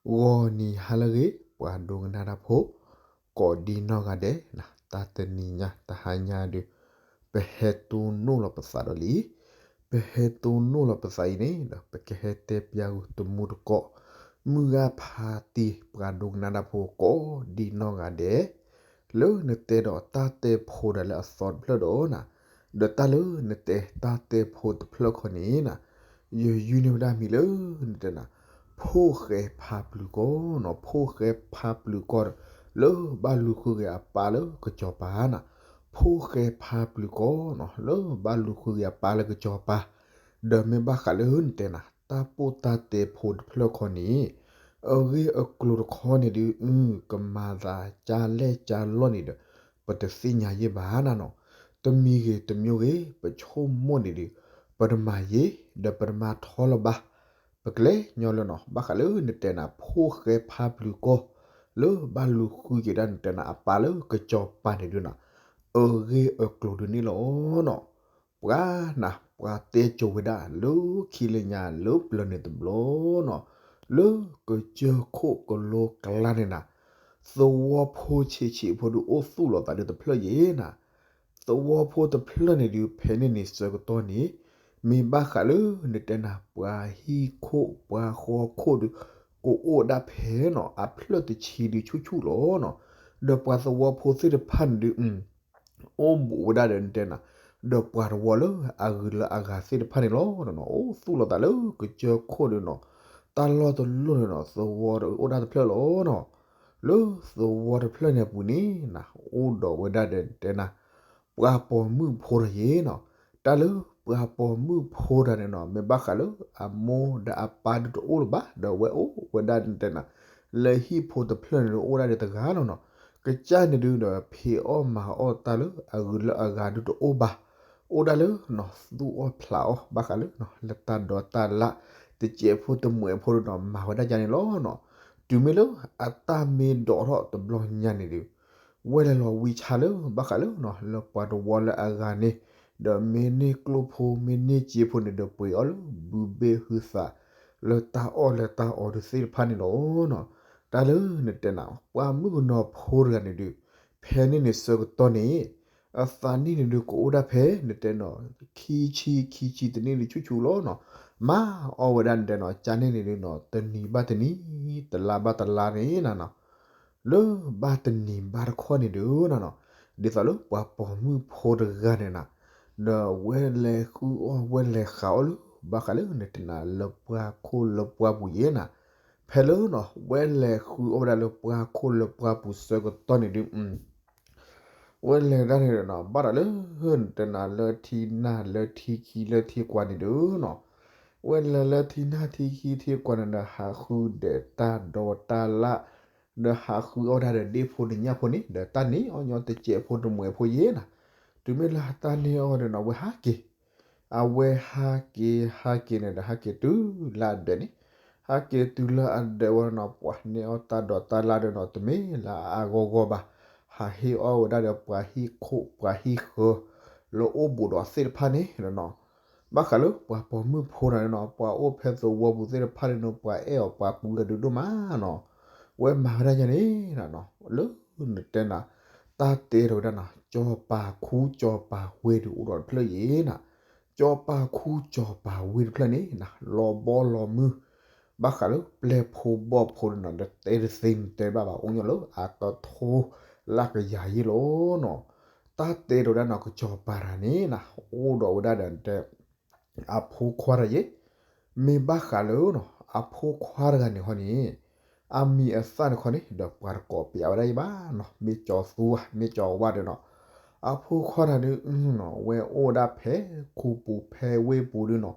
ဂီၤနံၤဟါလၢအဂ့ၤ ပှၤဒိကနၣ်တၢ်ဖိ ကိးဒံနီၢ်ဂၤဒဲး, တၢ်တနံၤညါတဟါညါဒီး ပဟဲတိၢ်နီၣ်လီၤပသးဒီးလံ, ပဟဲတိၢ်နီၣ်လီၤပသးအံၤန့ၣ်ဒီး ပကဟဲတဲပျးဂုာ်တမူတကိး မုၢ်ဂၤဖါတံၢ် ပှၤဒိကနၣ်တၢ်ဖိကိးဒံနီၢ်ဂၤဒဲး လၢနတဲဒီးတၢ်တဲဖိဒၣ်လၢအသီတဖျၢၣ်ဒီးနၤ, ဒီးတၢ်လၢနတဲတၢ်တဲဖိတဖျၢၣ်ခီန့ၣ်နၤ, ယယုၢ်န့ၢ်ဝဲဒၣ်မံၤလၢနတဲနၤ, ဖိၣ်ဃဲဖါပျုၤကီၢ်နီၤ, ဖိၣ်ဃဲဖါပျုၤကီၢ် လၢဘၣ်လူၤဃုဂ့ၤအပၢ်လၢကစီၤပၤနၤ, ဖိၣ်ဃဲဖါပျုၤကီၢ်နီၤ လၢဘၣ်လူၤဃုဂ့ၤအပၢ်လၢကစီၤပၤ, ဒီးမ့ၢ်ဘၣ်ဃးလၢနတဲနၤ တၢ်ပိၢ်တၢ်တဲဖိတဖျၢၣ်ခီန့ၣ် အဂ့ၢ်အကျိၤတခီန့ၣ်ဒုး အု ကမၤသးကၢ်လဲၢ်ကၢ်လီၢ်န့ၣ်ဒီး ပတသ့ၣ်ညါယဲၢ်ဘၣ်နၤနီၤ, တမံၤဂ့ၤတမံၤဂ့ၤ ပဆိကမိၣ်န့ၣ်ဒုး ပတမၤယဲၢ် ဒီးပတမၤထီလၢၤဘၣ်, ပကလဲၤညီလၢနီၤ ဘၣ်ဃးလၢနတဲနၤ ဖိၣ်ဃဲဖါပျုၤကီၢ် လၢဘၣ်လူၤဃုက့ၤဒၣ်နတဲနၤအပၢ်လၢကစီၤပၤန့ၣ်ဒုးနၤ, အဂ့ၢ်အကျိၤဒုးန့ၣ်လီၤနီၤ. ပှၤနၤ ပှၤတဲကိၤဝဲဒၣ်လၢခံလၢညါလၢပျၢၤန့ၣ်တဘျီနီၤ, လၢကစၢၢ်ခိၣ်ကလိကျါန့ၣ်နၤ, သဝီဖိဆံးဆံးဖိဒုးအိၣ်သူၣ်လီၤသးဒုးတဖျၢၣ်ယဲနၤ, သဝီဖိတဖျၢၣ်န့ၣ်ဒုး ဖဲန့ၣ်န့ၣ်ဆၢကတီၢ်န့ၣ် မ့ၢ်ဘၣ်ဃးလၢနတဲနၤ ပှၤဟံၣ်ခိၣ်ပှၤဃီခိၣ်ဒုး ကအိၣ်ဒၣ်ဖဲနီၤ အဖျၢၣ်တဆံဒုးဆူၣ်ဆူၣ်လီၤနီၤ, ဒီးပှၤသဝီဖိသ့ၣ်တဖၣ်န့ၣ်ဒုး အိၣ်ဘူးဝဲဒၣ်ဒီးနတဲနၤ, ဒီးပှၤတဝီလၢအဂုၤလၢအဂၤသ့ၣ်တဖၣ်န့ၣ်လီၤ. အိၣ်သူၣ်လီၤသးလၢကစၢၢ်ခိၣ်ဒုးနီၤ, တၢ်လီၢ်တလီၢ်န့ၣ်နီၤ သဝီအိၣ်ဒၣ်တဖျၢၣ်လီၤနီၤ, လၢသဝီတဖျၢၣ်န့ၣ်အပူၤန့ၣ်နၤ အိၣ်ဒီးဝဲဒၣ်ဒီးနတဲနၤ ပှၤပိာ်မုၣ်ဖိတဂၤယဲနီၤ, တၢ်လၢပှၤပိာ်မုၣ်ဖိတဂၤန့ၣ်နီၤ မ့ၢ်ဘၣ်ဃးလၢအမိၢ်ဒီးအပၢ်ဒုးတအိၣ်လၢၤဘၣ် ဒီးအဝဲအိၣ်ဝဲဒၣ်နတဲနၤ လၢဟံၣ်ဖိတဖျၢၣ်န့ၣ်ဒုးအိၣ်ဒၣ်ဒီးတဂၤလီၤနီၤ, ကစၢ်န့ၣ်ဒုးဒီးဖံးအီၣ်မၤအီၣ်တၢ်လၢအဂုၤလၢအဂၤဒုးတအိၣ်ဘၣ်, အိၣ်ဒၣ်လၢနီၤ သူၣ်အီၣ်ဖျးအီၣ် ဘၣ်ဃးလၢနီၤ လၢတၢ်ဒိးတၢ်လၢ် တစဲးဖိတမှဲးဖိဒုးနီၤ မၤဝဲဒၣ်ယါန့ၣ်လီၤနီၤ, တုၤမ့ၢ်လၢအတၢ်မ့ၢ်ဒိးထီၣ်တဘျီညါန့ၣ်ဒုး ဝဲလဲၤလီၤဝံဆါလၢ ဘၣ်ဃးလၢနီၤ လၢပှၤတဝီလၢအဂၤန့ၣ်, ဒီးမ့ၢ်န့ၢ်ကျိၣ်ဖိ မ့ၢ်န့ၢ်စ့ဖိန့ၣ်ဒီး ပှ့ၤအီၣ်လၢဘုဘ့ၣ်ဟုသး လၢတၢ်အီၣ်လၢတၢ်အီဒုးသ့ၣ်တဖၣ်န့ၣ်လီၤနီၤ, တၢ်လၢနတဲနၤ ပှၤမုၣ်ကနီၤဖိတဂၤန့ၣ်ဒုး ဖဲန့ၣ်န့ၣ်ဆၢကတီၢ်န့ၣ် အသးနံၣ်န့ၣ်ဒုးကအိၣ်ဒၣ်ဖဲ နတဲနီၤ ခံဆံ ခံဆံတနံၣ်ဒုးဆူၣ်ဆူၣ်လီၤနီၤ, မၤအီၣ်ဝဲဒၣ်နတဲနီၤ ကၢ်န့ၣ်န့ၣ်ဒုးနီၤ တနံၤဘၣ်တနံၤ တလါဘၣ်တလါန့ၣ်နၤနီၤ လၢဘၣ်တနံၤဘၣ်တခီန့ၣ်ဒုးနၤနီၤ, ဒ်သိးလၢပှၤပိာ်မုၣ်ဖိတဂၤန့ၣ်နၤ, ဒီးဝဲလဲၤဃုအီၣ်ဝဲလဲၤဃးအီၣ်လၢ ဘၣ်ဃးလၢနတဲနၤ လၢပှၤခိၣ်လၢပှၤပူၤယဲနၤ, ဖဲလၢနီၤ ဝဲလဲၤဃုအီၣ်ဝဲဒၣ်လၢပှၤခိၣ်လၢပှၤပူၤဆၢကတီၢ်န့ၣ်ဒုး ဝဲလဲၤဒၣ်န့ၣ်ဒီးနီၤ ဘၣ်ဒီးလၢနတဲနၤ လၢထံနၢ် လၢထံခံလၢထံကွၢ်န့ၣ်ဒုးနီၤ, ဝဲလဲၤလၢထံနၢ်ထံခံထံကွၢ်န့ၣ်ဒီး ဟးဃုဒီးတၢ်ဒိးတၢ်လၢ်, ဒီးဟးဃုအီၣ်ဒၣ်ဒီးဒ့ၣ်ဖိဒီးညၣ်ဖိန့ၣ် ဒီးတၢ်န့ၢ်အီၣ်ညီတစဲးဖိတမှဲးဖိယဲနၤ, တုၤမ့ၢ်လၢတၢ်န့ၢ်အီၣ်ဒီးနီၤ ဝဲဟးက့ၤ အဝဲဟးက့ၤ ဟးက့ၤန့ၣ်ဒီး ဟးက့ၤတုၤလၢအဒၢးန့ၣ်, ဟးက့ၤတုၤလၢအဒၢးဝဲနီၤ ပှၤန့ၢ်အီၣ်တၢ်ဒိးတၢ်လၢ်ဒီးနီၤ တမ့ၢ်လၢအအါဂီၢ်ဂီၢ်ဘၣ်, ဟးဟ့ၣ်အီၣ်ဝဲဒၣ်ဒီးပှၤဟံၣ်ခိၣ်ပှၤဟံၣ်ဃၢၤ လၢအိၣ်ဘူးဒီးသ့ၣ်တဖၣ်န့ၣ်ဒီးနီၤ, ဘၣ်ဃးလၢပှၤပိာ်မုၣ်ဖိတဂၤန့ၣ်နီၤ ပှၤအိၣ်ဖဲသဝီပူၤသ့ၣ်တဖၣ်န့ၣ်နီၤ ပှၤအဲၣ်အီၤပှၤကူအီၤဒုးဒိၣ်မးနီၤ, ဝဲမၤဝဲဒၣ်ယါန့ၣ်နီၤ လၢနတဲနၤ တၢ်တဲထီၣ်ဝဲဒၣ်နီၤ စီၤပၤခူစီၤပၤဝ့ၢ်ဒုးအိၣ်ဒီးတဖျၢၣ်ယဲနၤ, စီၤပၤခူစီၤပၤဝ့ၢ်တဖျၢၣ်န့ၣ်နၤ လီၤဘီလီၤမုၢ်, ဘၣ်ဃးလၢပျဲၢ်ဖိဘီၣ်ဖိန့ၣ်နီၤ ဒီးတဲတသ့န့ၣ်တဲဘၣ်ဘၣ် အိၣ်ညီလၢအကထိလၢကယၤယဲလီၤနီၤ, တၢ်တဲထီၣ်ဝဲဒၣ်နီၤ ကစီၤပၤတဂၤန့ၣ်နၤ အိၣ်ဒီးဝဲဒၣ်ဒီး အဖိခွါတဂၤယဲ, မ့ၢ်ဘၣ်ဃးလၢနီၤ အဖိခွါတဂၤန့ၣ်ခီန့ၣ်, အမံၤအသၣ်န့ၣ်ခီန့ၣ် ဒီးပှၤတကိးပျးဝဲဒၣ်ယဲဘၣ်နီၤ မ့ၢ်ကၠီၤသူဧါ မ့ၢ်ကၠီၤဝါဒီးနီၤ, အဖိခွါတဂၤဒုး ဝဲအိၣ်ဝဲဒၣ်ဖဲခူပူၤဖဲဝ့ၢ်ပူၤဒုးနီၤ,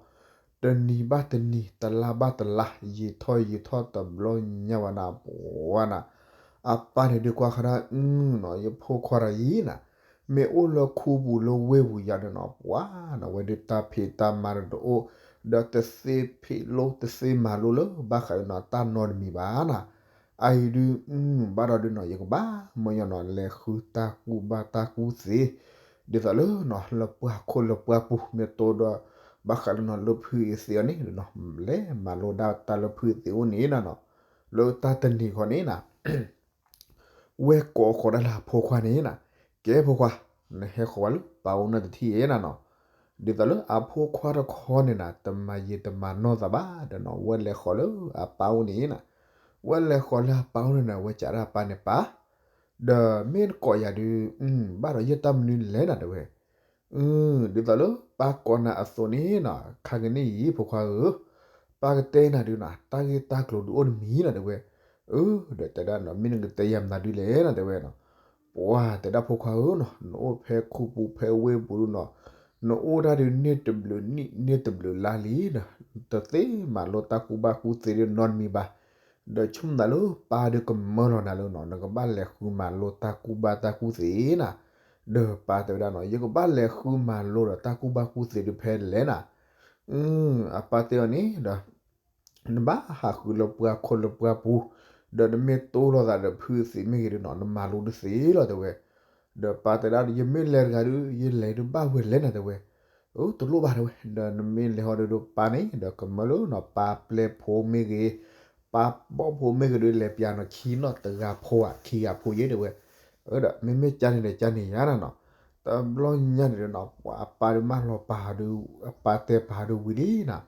တနံၤဘၣ်တနံၤ တလါဘၣ်တလါ ယံာ်ထီၣ်ယံာ်ထီၣ်တဘျီညါဝဲနၤ ပှၤနၤ, အပၢ်န့ၣ်ဒုးကွၢ်ဃီဒၣ် အုနီၤ ယဖိခွါတဂၤအံၤနၤ မ့ၢ်အိၣ်လၢခူပူၤလၢဝ့ၢ်ပူၤယၤဒီးနီၤ ပှၤနီၤ ဝဲဒုးတၢ်ဖံးတၢ်မၤဒီးတအိၣ်, ဒီးတသ့ဖံးလိတသ့မၤလိလၢဘၣ်ဃးဒီးနီၤ တၢ်နီတမံၤဘၣ်နၤ, အအံၤဒုး ဘၣ်ဒီးဒုးနီၤ ယကဘၣ်မၢညီနီၤ လဲၤဃုတၢ်ကူၣ်ဘၣ်တၢ်ကူၣ်သ့, ဒ်သိးလၢနီၤ လၢပှၤခိၣ်လၢပှၤပူၤ မ့ၢ်တိဒီး ဘၣ်ဃးလၢနီၤ လၢဖုအသ့ၣ်အီၤန့ၣ်နီၤ လဲၤမၤလိဒၣ်တၢ်လၢဖုအသ့ၣ်အိၣ်န့ၣ်နၤနီၤ, လၢတၢ်တနံၤဃီန့ၣ်နၤ ဝဲကိးဃီၤဒၣ်လၢအဖိခွါန့ၣ်နၤ, ကဲဖိခွါ, နဟဲဃီၤဝဲလၢပၢ်အိၣ်နၢ်တထံၣ်အံၤနၤနီၤ. ဒ်သိးလၢအဖိခွါတခီန့ၣ်နၤ တမၤယံာ်တမၤနီၢ်သးဘၣ်ဒီးနီၤ ဝဲလဲၤဃီၤလၢအပၢ်အိၣ်န့ၣ်နၤ, ဝဲလဲၤဃီၤလၢအပၢ်အိၣ်န့ၣ်နၤ ဝဲစံးဒၣ်အပၢ်န့ၣ် ပၢ် ဒီးမ့ၢ်နကိးယၤဒုး ဘၣ်ဒီးယဲၢ်တၢ်မနုၤလဲၣ်နၤတဲဝဲ. ဒ်သိးလၢပၢ်ကိးနၤအသိးန့ၣ်နၤ ခါကနံၣ်အံၤဖိခွါဧၢ, ပၢ်ကတဲနၤဒုးနၤ တၢ်ဂ့ၢ်တၢ်ကျိၤဒုးအိၣ်တမံၤနၤတဲဝဲ. အၢ ဒီးတဲဒၣ်နီၤ မ့ၢ်နကတဲယၤမနုၤဒုးလဲၣ်နၤတဲဝဲနီၤ. ပှၤတဲဒၣ်ဖိခွါဧၢနီၤ နအိၣ်ဖဲခူပူၤဖဲဝ့ၢ်ပူၤဒုးနီၤ နအိၣ်တၢ်ဒုးန့ၢ်တဘျုးနံၣ်န့ၢ်တဘျုးလါလံဒီး တသ့မၤလိတၢ်ကူၣ်ဘၣ်ကူၣ်သ့ဒုးနီတမံၤဘၣ်. ဒီးဆိကမိၣ်သးလၢပၢ်ဒုးကမၢလီၤနၤလၢနီၤ နကဘၣ်လဲၤဃုမၤလိတၢ်ကူၣ်ဘၣ်တၢ်ကူၣ်သ့နၤ. ဒီးပၢ်တဲဝဲဒၣ်နီၤ ယကဘၣ်လဲၤဃုမၤလိဒီးတၢ်ကူၣ်ဘၣ်ကူၣ်သ့ဒုးဖဲလဲၣ်နၤ. အပၢ်တဲအီၤန့ၣ်ဒီး နဘၣ်ဟးဃုလၢပှၢ်ခိၣ်လၢပှၢ်ပူၤ, ဒီးနမ့ၢ်တိၢ်လိာ်သးဒီးဖုသ့ၣ်မ့ၢ်ဂ့ၤဒုးနီၤ နမၤလိတသ့လီၤတဲဝဲ. ဒီးပၢ်တဲဒၣ် ယမ့ၢ်လဲၤတဂၤဒုး ယလဲၤဒုးဘၣ်ဝဲလဲၣ်နၤတဲဝဲ. အၢ တလိၣ်ဘၣ်တဲဝဲ ဒီးနမ့ၢ်လဲၤဟီဒုးဒီးပၢ်န့ၣ် ဒီးကမၢလၢနီၤ ပၢ်ပျဲၢ်ဖိမ့ၢ်ဂ့ၤ, ပၢ်ဘီၣ်ဖိမ့ၢ်ဂ့ၤဒုး လဲၤပျးနီၤခံနီၤတဂၤဖိဧါ ခံဂၤဖိယဲတဲဝဲ. အၢဒီးမ့မ့ၢ်ကန့ၣ်ဒီးကန့ၣ်ယါနၤနီၤ. တဘျီညါန့ၣ်ဒီးနီၤ ပှၤအပၢ်ဒုးမၢလီၤပၢ်ဟီဒုး အပၢ်တဲပၢ်ဟီဒုးဝံၤလံနၤ.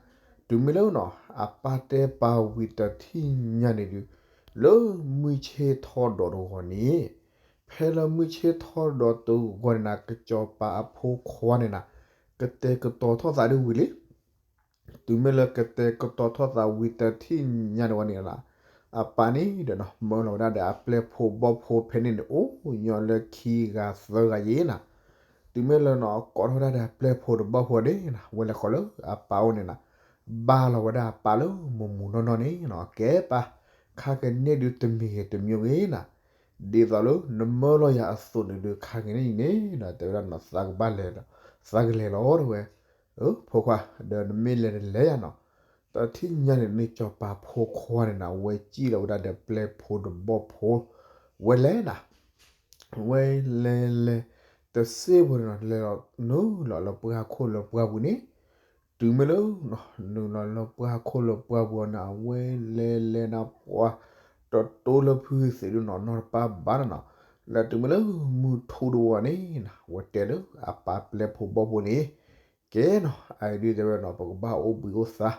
တုၤမ့ၢ်လၢနီၤ အပၢ်တဲပၢ်ဝံၤတထံၣ်ညါန့ၣ်ဒုး လၢမုၢ်ဆ့ၣ်ထီၣ်ဒီးတဂီၤန့ၣ်, ဖဲလၢမုၢ်ဆ့ၣ်ထီၣ်ဒီးတဂီၤန့ၣ်နၤ ကစီၤပၤအဖိခွါန့ၣ်နၤ ကတဲာ်ကတီၤထီၣ်သးဒုးဝံၤလံ. တုၤမ့ၢ်လၢကတဲာ်ကတီၤထီၣ်သးဝံၤတထံၣ်ညါန့ၣ်ဝဲန့ၣ်နၤ အပၢ်န့ၣ်ဒီးနီၤ မၢလီၤဝဲဒၣ်ဒီးအပျဲၢ်ဖိဘီၣ်ဖိဖဲန့ၣ်န့ၣ် အိၣ်ညီလၢခံဂၤသၢဂၤယဲနၤ. တုၤမ့ၢ်လၢနီၤ ကိးထီၣ်ဝဲဒၣ်ဒီးအပျဲၢ်ဖိဒီးဘီၣ်ဖိန့ၣ်နၤ ဝဲလဲၤဃီၤလၢအပၢ်အိၣ်န့ၣ်နၤ, ဘါလီၤဝဲဒၣ်အပၢ်လၢမုၢ်မုၢ်နီၢ်နီၢ်န့ၣ်နီၤ ကဲပၢ်, ခါကန့ၣ်ဒုးတမံၤဂ့ၤတမံၤဂ့ၤနၤ, ဒ်သိးလၢနမၢလီၤယၤအသိးန့ၣ်ဒုး ခါကန့ၣ်အံၤန့ၣ်ဒီး တဲဝဲဒၣ်နီၤ သးကဘၣ်လဲၤ, သးကလဲၤလီၤတဲဝဲ. အၢဖိခွါ ဒီးနမ့ၢ်လဲၤတလဲၤယၤနီၤ. တထံၣ်ညါန့ၣ်န့ၣ် စီၤပၤဖိခွါန့ၣ်နၤ ဝဲစံၣ်လီၤဝဲဒၣ်ဒီးပျဲၢ်ဖိဒီးဘီၣ်ဖိ ဝဲလဲၤနၤ ဝဲလဲၤလဲၤ တစ့ၢ်ဖိန့ၣ်နီၤ လဲၤလီၤနုာ်လီၤလၢပှၢ်ခိၣ်လၢပှၢ်ပူၤန့ၣ်, တုၤမ့ၢ်လၢ နုာ်လီၤလၢပှၢ်ခိၣ်လၢပှၢ်ပူၤအီၤန့ၣ် အဝဲလဲၤလဲၤနၤပှၤ တတိလၢဖုသ့ၣ်ဒုးနီၤ နီတပၢ်ဘၣ်နၤနီၤ. လၢတုၤမ့ၢ်လၢမုၢ်ထူတဝီန့ၣ်နၤ ဝဲတဲလၢအပၢ်ပျဲၢ်ဖိဘီၣ်ဖိန့ၣ် ကဲနီၤ အအံၤဒုးတဲဝဲနီၤ ပကဘၣ်အိၣ်ဘှံးအိၣ်သါ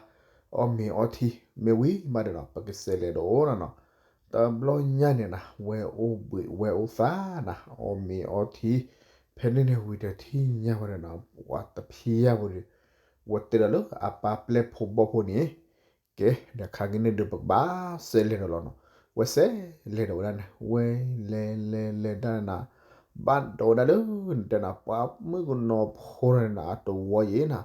အီၣ်မ့ၤအီထံ မ့ၢ်ဝံၤမးဒီးနီၤ ပကစးလဲၤဒီးအိၣ်နၤနီၤ. တဘျီညါန့ၣ်နၤ ဝဲအိၣ်ဘှံးဝဲအိၣ်သါနၤ အီၣ်မ့ၤအီထံ ဖဲန့ၣ်န့ၣ်ဝံၤတထံၣ်ညါဝဲန့ၣ်နီၤ ပှၤတဖံးယါဖိဒီး ဝဲတဲဒီးလၢအပၢ်ပျဲၢ်ဖိဘီၣ်ဖိန့ၣ် ကဲ ဒီးခါက့ၤန့ၣ်ဒုး ပကဘၣ်စးလဲၤဒီးလီၤနီၤ. ဝဲစးလဲၤဒီးဝဲဒၣ်န့ၣ် ဝဲလဲၤလဲၤလဲၤဒၣ်နၤ ဘၣ်ဒီးဝဲဒၣ်လၢ နတဲနၤ ပှၤမုၣ်ကနီၤဖိန့ၣ်နၤ အတဝီယဲနၤ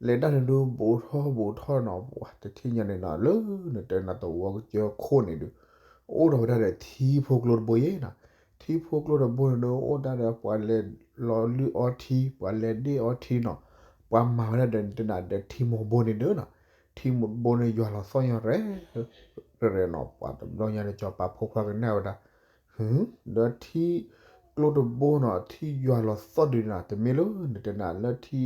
လဲၤဒၣ်န့ၣ်ဒုး ဘူးထီၣ်ဘူးထီၣ်နီၤ ပှၤတထံၣ်ညါန့ၣ်နၤ လၢနတဲနၤတဝီကစၢၢ်ခိၣ်န့ၣ်ဒုး အိၣ်ဒီးဝဲဒၣ်ဒီးထံဖိကျိတဘိယဲနၤ. ထံဖိကျိတဘိန့ၣ်ဒုး အိၣ်ဒၣ်ဒီးပှၤလဲၤလီၤလုၢ်အီထံ ပှၤလဲၤဒ့ၣ်အီထံနီၤ. ပှၤမၤဝဲဒၣ်ဒီးနတဲနၤဒီးထံမိၢ်ဘိန့ၣ်ဒုးနီၤ ထံမိၢ်ဘိန့ၣ် ယွၤလီၤသီၣ်ညီရဲ ရဲၣ်နီၤ ပှၤတဘျီညါန့ၣ် စီၤပၤဖိခွါကနၣ်ဝဲဒၣ် ဒီးထံကျိတဘိနီၤ ထံယွၤလီၤသီၣ်ဒုးနၤ တမ့ၢ်လၢ နတဲနၤလၢထံ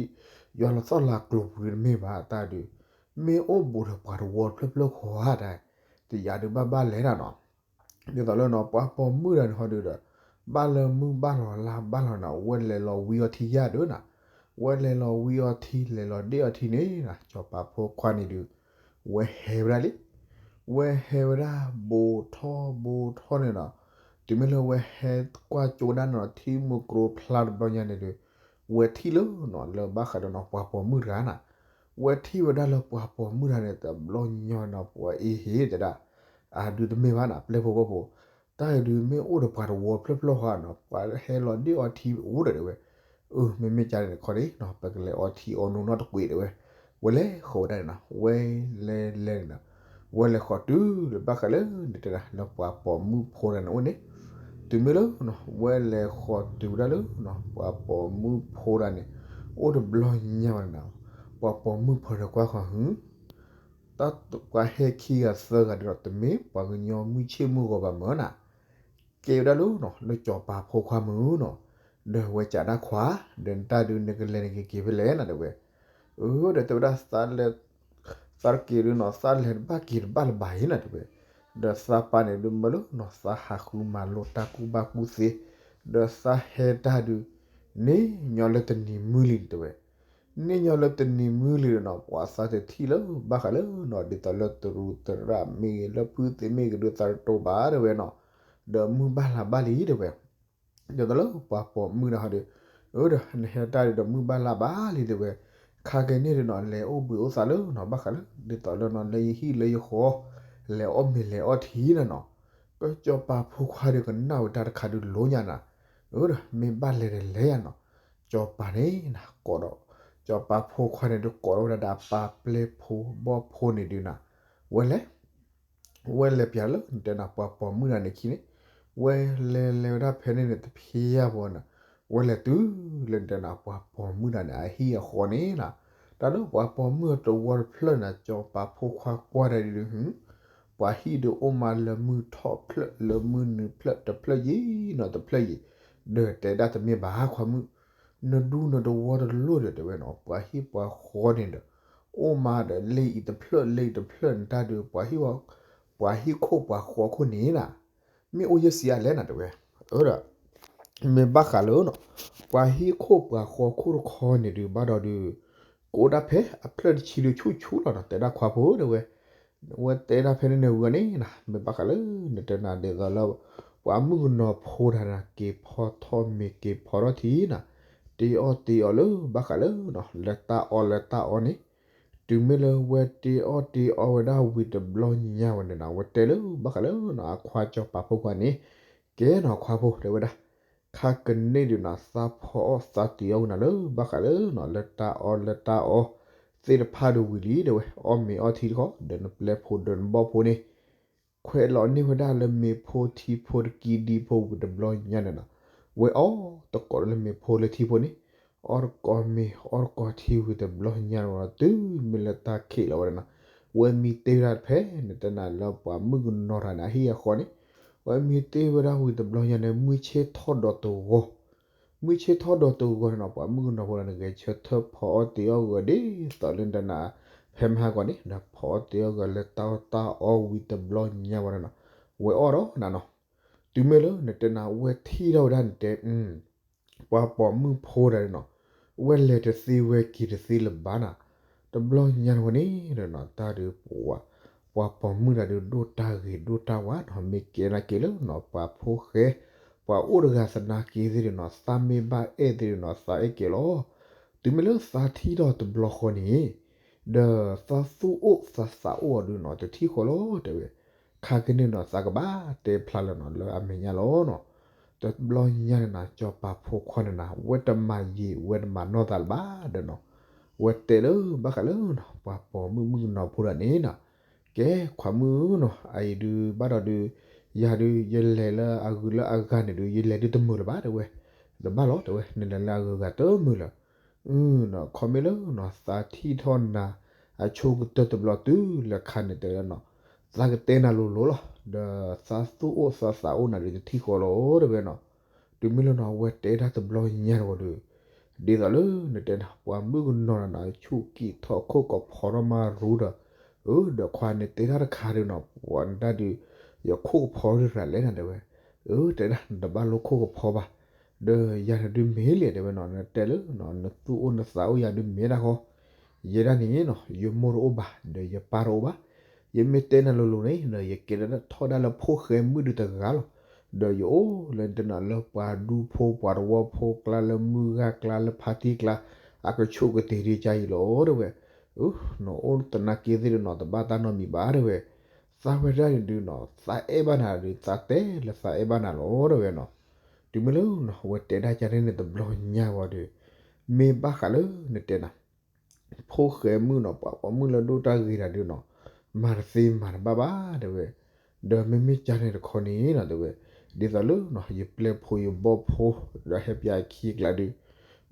ယွၤလီၤသီၣ်လၢကျိၤပူၤဒုးတမ့ၢ်ဘၣ်တၢ်ဒုး မ့ၢ်အိၣ်ဘူးဒီးပှၤတဝီတဖျၢၣ်ဖျၢၣ်ဃီဧါတၢ် တယၤဒုးဘၣ်ဘၣ်လဲၤနၤနီၤ. ဒ်သိးလၢနီၤ ပှၤပိာ်မုၣ်တဂၤန့ၣ်ဟီဒုးဒီး ဘၣ်လၢမုၢ်ဘၣ်လီၤလါဘၣ်လီၤနၤ ဝဲလဲၤလီၤဝံအီထံယါဒုးနၤ ဝဲလဲၤလီၤဝံအီထံ လဲၤလီၤဒ့ၣ်အီထံန့ၣ်နၤ စီၤပၤဖိခွါန့ၣ်ဒုး ဝဲဟဲဝဲဒၣ်လံ ဝဲဟဲဝဲဒၣ်ဘူးထီၣ်ဘူးထီၣ်န့ၣ်နီၤ တုၤမ့ၢ်လၢဝဲဟဲကွၢ်ကၠိဒၣ်နီၤ ထံမုၢ်ကျိဖျါတဘျီညါန့ၣ်ဒုး ဝဲထံၣ်လၢနီၤ လၢဘၣ်ဃးဒီးနီၤ ပှၤပိာ်မုၣ်တဂၤနၤ ဝဲထံၣ်ဝဲဒၣ်လၢပှၤပိာ်မုၣ်တဂၤန့ၣ် တဘျီညါနီၤ ပှၤအ့ဟ့တဲဒၣ် အဒုးတမ့ၢ်ဘၣ်နၤ ပျဲၢ်ဖိဘီၣ်ဖိ တၢ်အံၤဒုးမ့ၢ်အိၣ်ဒီးပှၤတဝီတဖျၢၣ်ဖျၢၣ်ဃီနီၤ ပှၤဟဲလီၤဒ့ၣ်အီထံအိၣ်ဒီးတဲဝဲ အၢ မ့မ့ၢ်ကန့ၣ်တခီန့ၣ်နီၤ ပကလဲၤအီထံအီနိနီတကွံာ်တဲဝဲ ဝဲလဲၤဃီၤဝဲဒၣ်န့ၣ်နီၤ ဝဲလဲၤလဲၤန့ၣ်နီၤ ဝဲလဲၤဃီၤတုၤလၢဘၣ်ဃးလၢ နတဲဒၣ်လၢပှၤပိာ်မုၣ်ဖိတဂၤန့ၣ်အိၣ်န့ၣ် တုၤမ့ၢ်လၢ ဝဲလဲၤဃီၤတုၤဝဲဒၣ်လၢ ပှၤပိာ်မုၣ်ဖိတဂၤန့ၣ် အိၣ်တဘျီညါဘၣ်န့ၣ်နီၤ ပှၤပိာ်မုၣ်ဖိတဂၤကွၢ်ဃီၤ ဟူ တၢ်ပှၤဟဲခံဂၤသၢဂၤဒီး တမ့ၢ်ပှၤကညီမုၢ်ဆ့ၣ်မုၢ်ဂီၤဘၣ်မၢ်နၤ ကဲဝဲဒၣ်လၢနီၤ လၢစီၤပၤဖိခွါမုၢ်နီၤ ဒီးဝဲစံးဒၣ်ခွါ ဒီးနတၢ်ဒုးနကလဲၤနကက့ၤဖဲလဲၣ်နၤတဲဝဲ အၢ ဒီးတဲဝဲဒၣ် သးလဲၤ သးတက့ၤဒုးနီၤ သးလဲၤတဘၣ်က့ၤတဘၣ်လၢၤဘၣ်အံၤနၤတဲဝဲ ဒီးသးပၢ်န့ၣ်ဒုးမၢလၢနီၤ သးဟးဃုမၤလိတၢ်ကူၣ်ဘၣ်ကူၣ်သ့, ဒီးသးဟဲတၢ်ဒုး န့ၢ်ညီလၢတနံၤမုၢ်လံန့ၣ်တဲဝဲ, န့ၢ်ညီလၢတနံၤမုၢ်လံဒီးနီၤ ပှၤသးတထံၣ်လၢဘၣ်ဃးလၢနီၤ ဒ်သိးလၢတရူးသရၣ်မ့ၢ်ဂ့ၤ လၢဖုသ့ၣ်မ့ၢ်ဂ့ၤဒုး သးတတိၤဘၣ်တဲဝဲနီၤ, ဒီးမုၢ်ဘၣ်လါဘၣ်လံတဲဝဲ ဒ်သိးလၢပှၤပိာ်မုၣ်တဂၤဒီး, အၢ ဒီးနဟဲတၢ်ဒုးဒီးမုၢ်ဘၣ်လါဘၣ်လံတဲဝဲ, ခါက့ၤန့ၣ်ဒုးနီၤ လဲၤအိၣ်ဘှံးအိၣ်သးလၢနီၤ ဘၣ်ဃးလၢ ဒ်သိးလၢနီၤ လၢယဟံၣ်လၢယဃီ, လဲၤအီၣ်မ့ၤလဲၤအီထံနၤနီၤ, ကစီၤပၤဖိခွါဒီးကနၣ်ဝဲတၢ်တခါဒုးလိညါနၤ, အၢ ဒီးမ့ၢ်ဘၣ်လဲၤဒီးလဲၤယၤနီၤ, စီၤပၤန့ၣ်နၤ ကိးဒီး, စီၤပၤဖိခွါန့ၣ်ဒုးကိးထီၣ်ဝဲဒၣ်ဒီးအပၢ်ပျဲၢ်ဖိဘီၣ်ဖိန့ၣ်ဒုးနၤ, ဝဲလဲၤ ဝဲလဲၤပၠးလၢနတဲနၤပှၤပိာ်မုၣ်တဂၤန့ၣ်ခံန့ၣ်, ဝဲလဲၤလဲၤဝဲဒၣ်ဖဲန့ၣ်န့ၣ် တဖျဲယၢ်ဘီနၤ, ဝဲလဲၤတုၤလၢနတဲနၤပှၤပိာ်မုၣ်တဂၤန့ၣ် အဟံၣ်အဃီန့ၣ်နၤ, တၢ်လၢပှၤပိာ်မုၣ်အသဝီတဖျၢၣ်န့ၣ် စီၤပၤဖိခွါကွၢ်ဒၣ်ဒုး ပှၤဟံၣ်ဒုးအိၣ်မးလၢမုၢ်ထီၣ်ဖျၢၣ် လၢမုၢ်နုာ်ဖျၢၣ် တဖျၢၣ်ယံၤနီၤ တဖျၢၣ်ယံၤ, ဒီးတဲဒၣ်တမ့ၢ်ဘၣ်ခွါမုၣ်, နဒူနသဝီတလိၣ်ဒီးတဲဝဲနီၤ ပှၤဟံၣ်ပှၤဃီန့ၣ်ဒီး အိၣ်မးဒီးလ့ၣ်အံၤတဖျၢၣ်လ့ၣ်အံၤတဖျၢၣ်န့ၣ်တၢ်ဒုး ပှၤဟံၣ်ခိၣ်ပှၤဃီခိၣ်န့ၣ်နၤ, မ့ၢ်အိၣ်ယဲၢ်ဆံးအါလဲၣ်နၤတဲဝဲ, အၢ ဒီး မ့ၢ်ဘၣ်ဃးလၢနီၤ ပှၤဟံၣ်ခိၣ်ပှၤဃီခိၣ်တခီန့ၣ်ဒုး ဘၣ်ဒီးဒုး ကအိၣ်ဒၣ်ဖဲအဖျၢၣ်တဆံဒုးဆူၣ်ဆူၣ်လီၤနီၤ တဲဒၣ်ခွါဖိတဲဝဲ, ဝဲတဲဒၣ်ဖဲန့ၣ်န့ၣ်ဝံၤန့ၣ်နၤ မ့ၢ်ဘၣ်ဃးလၢ နတဲနၤဒ်သိးလၢ ပှၤမုၣ်ကနီၤဖိတဂၤန့ၣ် က့ၤဖီထီၣ်မ့ၤက့ၤဖီထီၣ်ထံနၤ, တ့အီၣ်တ့အီလၢဘၣ်ဃးလၢနီၤ လၢတၢ်အီလၢတၢ်အီန့ၣ်, တုၤမ့ၢ်လၢဝဲတ့အီၣ်တ့အီဝဲဒၣ်ဝံၤတဘျီညါဝဲန့ၣ်နၤ ဝဲတဲလၢဘၣ်ဃးလၢနီၤ အခွါစီၤပၤဖိခွါန့ၣ်, ကဲနီၤခွါဖိတဲဝဲဒၣ် ခါကန့ၣ်ဒုးနီၤ သးဖီအီၣ်သးတ့အီၣ်ဝဲနၤလၢဘၣ်ဃးလၢနီၤ လၢတၢ်အီလၢတၢ်အီသ့ၣ်တဖၣ်ဒုးဝံၤလံတဲဝဲ, အီၣ်မ့ၤအီထံတခီ ဒီးနပျဲၢ်ဖိဒီးနဘီၣ်ဖိန့ၣ် ခွဲးလီၤန့ၢ်ဝဲဒၣ်လၢမ့ၤဖိထံဖိတကံဒံဖိဝံၤတဘျီညါန့ၣ်နီၤ, ဝဲအီၣ်တကိးလၢမ့ၤဖိလၢထံဖိန့ၣ်, အီၣ်တကိးမ့ၤအီၣ်တကိးထံဝံၤတဘျီညါန့ၣ်နီၤ တုၤမ့ၢ်လၢတၢ်ခံးလီၤဝဲဒၣ်နီၤ, ဝဲမံတ့ၢ်ဝဲဒၣ်ဖဲနတဲနၤလၢပှၤမုၣ်ကနီၤတဂၤန့ၣ် အဟံၣ်အဃီန့ၣ်, ဝဲမံတ့ၢ်ဝဲဒၣ်ဝံၤတဘျီညါန့ၣ် မုၢ်ဆ့ၣ်ထီၣ်ဒီးတဂီၤ မုၢ်ဆ့ၣ်ထီၣ်ဒီးတဂီၤန့ၣ်နီၤ ပှၤမုၣ်ကနီၤဖိန့ၣ် ဂဲၤဆၢထၢၣ်ဖီအီၣ်တ့အီၣ်ဂီၤဒ်သိးလၢနတဲနၤ ဖဲမဟါဂီၤန့ၣ် ဒီးဖီအီၣ်တ့အီၣ်ဂီၤလၢတၢ်အီၣ်တၢ်အီဝံၤတဘျီညါဝဲဒၣ်နီၤ, ဝဲအီၣ်ဒီးနၤနီၤ, တုၤမ့ၢ်လၢနတဲနၤ ဝဲထံၣ်ထီၣ်ဝဲဒၣ်နတဲ ပှၤပိာ်မုၣ်ဖိတဂၤန့ၣ်နီၤ, ဝဲလဲၤတသ့ဝဲက့ၤတသ့လၢၤဘၣ်နၤ, တဘျီညါဝဲန့ၣ်ဒီးနီၤ တၢ်ဒုး ပှၤပိာ်မုၣ်တဂၤဒုးဒိၣ်တၢ်ဂ့ၤဒိၣ်တၢ်ဝါနီၤ မ့ၢ်ကဲနာ်က့ၤလၢနီၤ ပှၤဖိဃဲ ပှၤအိၣ်တဂၤသနာ်က့သ့ၣ်ဒီးနီၤ သးမ့ၢ်ဘၣ်အဲၣ်သ့ၣ်ဒီးနီၤ သးအဲၣ်က့ၤလီၤ, တုၤမ့ၢ်လၢသးထံၣ်ထီၣ်တဘျီဃီန့ၣ် ဒီးသးသူၣ်အိၣ်သးသးအိၣ်အီၤဒုးနီၤ တထံၣ်ဃီလီၤတဲဝဲ, ခါကန့ၣ်နီၤ သးကဘၣ်တဲဖျါလၢနီၤ လၢအမဲာ်ညါလီၤနီၤ, တဘျီညါန့ၣ်နီၤ စီၤပၤဖိခွါန့ၣ်နီၤ ဝဲတမၤယံာ်ဝဲတမၤနီၢ်သးလၢၤဘၣ်ဒီးနီၤ, ဝဲတဲလၢဘၣ်ဃးလၢနီၤ ပှၤပိာ်မုၣ်မုၣ်ကနီၤဖိတဂၤန့ၣ်နီၤ, ကဲခွါမုၣ်နီၤ အအံၤဒုးဘၣ်ဒီးဒုး ယၤဒုး ယလဲၤလၢအဂုၤလၢအဂၤန့ၣ်ဒုး ယလဲၤဒုးတမုာ်လၢၤဘၣ်တဲဝဲ, တဘၣ်လီၤတဲဝဲ နလဲၤလၢအဂုၤအဂၤတမုာ်လၢၤ ခီမ့ၢ်လၢနီၤ သးထံၣ်ထီၣ်နၤ အဆိကတၢၢ်တဘျီတုၤလၢခါန့ၣ်တဲလၢနီၤ သးကတဲနၤလိၤလိၤလီၤ, ဒီးသးသူၣ်အိၣ်သးသးအိၣ်နၤဒုးတထံၣ်ဃီလီၤတဲဝဲနီၤ, တုၤမ့ၢ်လၢနီၤ အဝဲတဲတၢ်တဘျီညါတဝီၤဒီး ဒ်သိးလၢနတဲနၤ ပှၤမုၣ်ကနီၤနၤ ဆူၣ်ကံၢ်ထီၣ်ခိၣ်ကဖီထီၣ်မးရူဒီး, အၢ ဒီးခွါန့ၣ်တဲတၢ်တခါဒီးနီၤ ပှၤနတၢ်ဒုး ယခိၣ်ကဖီရ့ၣ်ရၤလဲၣ်နၤတဲဝဲ, အၢ တဲဒၣ်နတဘၣ်လိခိၣ်ကဖီဘၣ်, ဒီးယၤန့ၣ်ဒုးမ့ၢ်လံတဲဝဲနီၤ နတဲလၢ နသူၣ်အိၣ်နသးအိၣ်ယၤဒုးမ့ၢ်ဒၣ်ဃီ, ယဲဒၣ်န့ၣ်နီၤ ယမိၢ်တအိၣ်ဘၣ် ဒီးယပၢ်တအိၣ်ဘၣ်, ယမ့ၢ်တဲနၤလိၤလိၤန့ၣ် ဒီးယကဲထီၣ်ဒၣ်လၢဖိၣ်ဃဲမုၣ်ဒုးတဂၤလီၤ, ဒီးယအိၣ်လၢနတဲနၤလၢပှၤဒူဖိပှၤသဝီဖိကျါ လၢမုၢ်ဂၤကျါ လၢဖါတံၢ်ကျါ အကဆိၣ်ကတ့ၤဒံးကါအံၤလီၤတဲဝဲ, နအိၣ်သနာ်က့သ့ၣ်ဒီးနီၤ တဘၣ်တၢ်နီတမံၤဘၣ်တဲဝဲ, သးဝဲဒၣ်န့ၣ်ဒုးနီၤ သးအဲၣ်ဘၣ်နၤဒုး သးတဲလၢသးအဲၣ်ဘၣ်နၤလီၤတဲဝဲနီၤ, တုၤမ့ၢ်လၢနီၤ အဝဲတဲဒၣ်ကန့ၣ်န့ၣ်တဘျီညါဝံၤဒီး မ့ၢ်ဘၣ်ဃးလၢနတဲနၤ ဖိၣ်ဃဲမုၣ်နီၤ ပှၤပိာ်မုၣ်လၢဒိၣ်တၢ်ဂ့ၤတၢ်ဒုးနီၤ မၤတသ့မၤတဘၣ်ဘၣ်တဲဝဲ, ဒီးမ့မ့ၢ်ကန့ၣ်တခီန့ၣ်နီၤတဲဝဲ, ဒ်သိးလၢနီၤ ယပျဲၢ်ဖိယဘီၣ်ဖိ ဒီးဟဲပၠးခံကျါဒုး,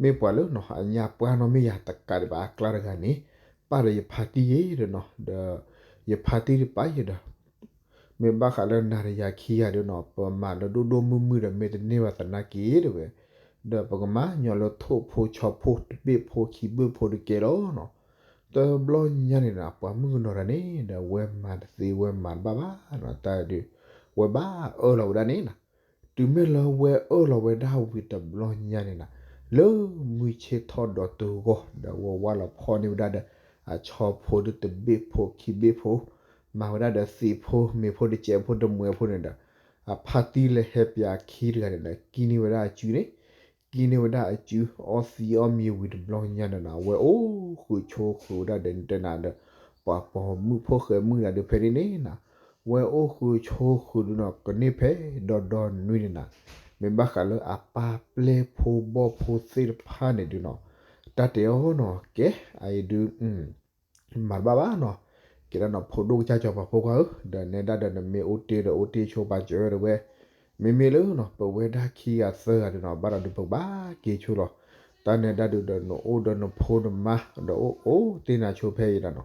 မ့ၢ်ပှၤလၢနီၤ အညါပှၢ်နီတမ့ၢ်ယၤတကးဒံးဘၣ်အကျါတဂၤန့ၣ်, ပၢ်ဒီးယဖါတံၢ်ယဲဒီးနီၤ ဒီး ယဖါတံၢ်တပာ်ယဲဒီး မ့ၢ်ဘၣ်ဃးလၢနၤဒီးယၤခံဂၤဒုးနီၤ ပမၤလၢဒိၣ်ဒိၣ်မုၢ်မုၢ်ဒီးမ့ၢ်တန့ၢ်ဘၣ်သနာ်က့တဲဝဲ, ဒီးပကမၤညီလၢထိၣ်ဖိဆီဖိတဘ့ၣ်ဖိခံဘ့ၣ်ဖိတကဲလီၤနီၤ, တဘျီညါန့ၣ်ဒီး ပှၤမုၣ်ကနီၤတဂၤန့ၣ်ဒီး ဝဲမၤတသ့ဝဲမၤတဘၣ်ဘၣ်နီၤ တၢ်ဒုး ဝဲဘၣ်အၢၣ်လီၤဝဲဒၣ်န့ၣ်နီၤ. တုၤမ့ၢ်လၢဝဲအၢၣ်လီၤဝဲဒၣ်ဝံၤတဘျီညါန့ၣ်နီၤ လၢမုၢ်ဆ့ၣ်ထီၣ်ဒီးတုၤဂီၢ်ဒီး ဝဲဝၢ်လီၤဖီၣ်န့ၢ်ဝဲဒၣ်ဒီး အဆီဖိဒုးတဘ့ၣ်ဖိခံဘ့ၣ်ဖိ မၤဝဲဒၣ်ဒီးသံးဖိမ့ၤဖိတစဲးဖိတမှဲၤဖိန့ၣ်ဒီး အဖါတံၢ်လၢဟဲပၠးခံတဂၤန့ၣ်ဒီး ကံန့ၢ်ဝဲဒၣ်အစုန့ၣ် ကံန့ၢ်ဝဲဒၣ်အစု အီသံးအီမံၤဝံၤတဘျီညါန့ၣ်နီၤ ဝဲအိၣ်ဃုာ်ဆိးဃုာ်ဝဲဒၣ်ဒီး နတဲနၤဒီး ပှၤပိာ်မုၣ်ဖိၣ်ဃဲမုၣ်တဂၤဒုးဖဲန့ၣ်န့ၣ်နီၤ ဝဲအိၣ်ဃုာ်ဆိးဃုာ်ဒုးနီၤ ကန့ၢ်ဖဲဒီဒီနွံန့ၣ်နီၤ မ့ၢ်ဘၣ်ဃးလၢအပၢ်ပျဲၢ်ဖိဘီၣ်ဖိသ့ၣ်တဖၣ်န့ၣ်ဒုးနီၤ တၢ်တဲအီၤနီၤ ကဲ အအံၤဒုး မၤတဘၣ်ဘၣ်နီၤ ကဲဒၣ်နီၤ ဖိဒိၣ်ကစၢ်စီၤပၤဖိခွါဧၢ ဒီးနဲဒၣ်ဒီးနမ့ၢ်အိၣ်တ့ၢ်ဒီးအိၣ်တ့ၢ်ဆိပာ်စၢၤဝဲတဝဲ မ့မ့ၢ်လၢနီၤ ပဝဲဒၣ်ခံဂၤသၢဂၤဒုးနီၤ ဘၣ်ဒီးဒုးပကဘၣ်က့ၤဆိလီၤ တၢ်နဲဒၣ်ဒုးဒီးနအိၣ်ဒီးနဖိနမါ ဒီးအိၣ်အိၣ်တ့ၢ်နၤဆိဖဲအံၤ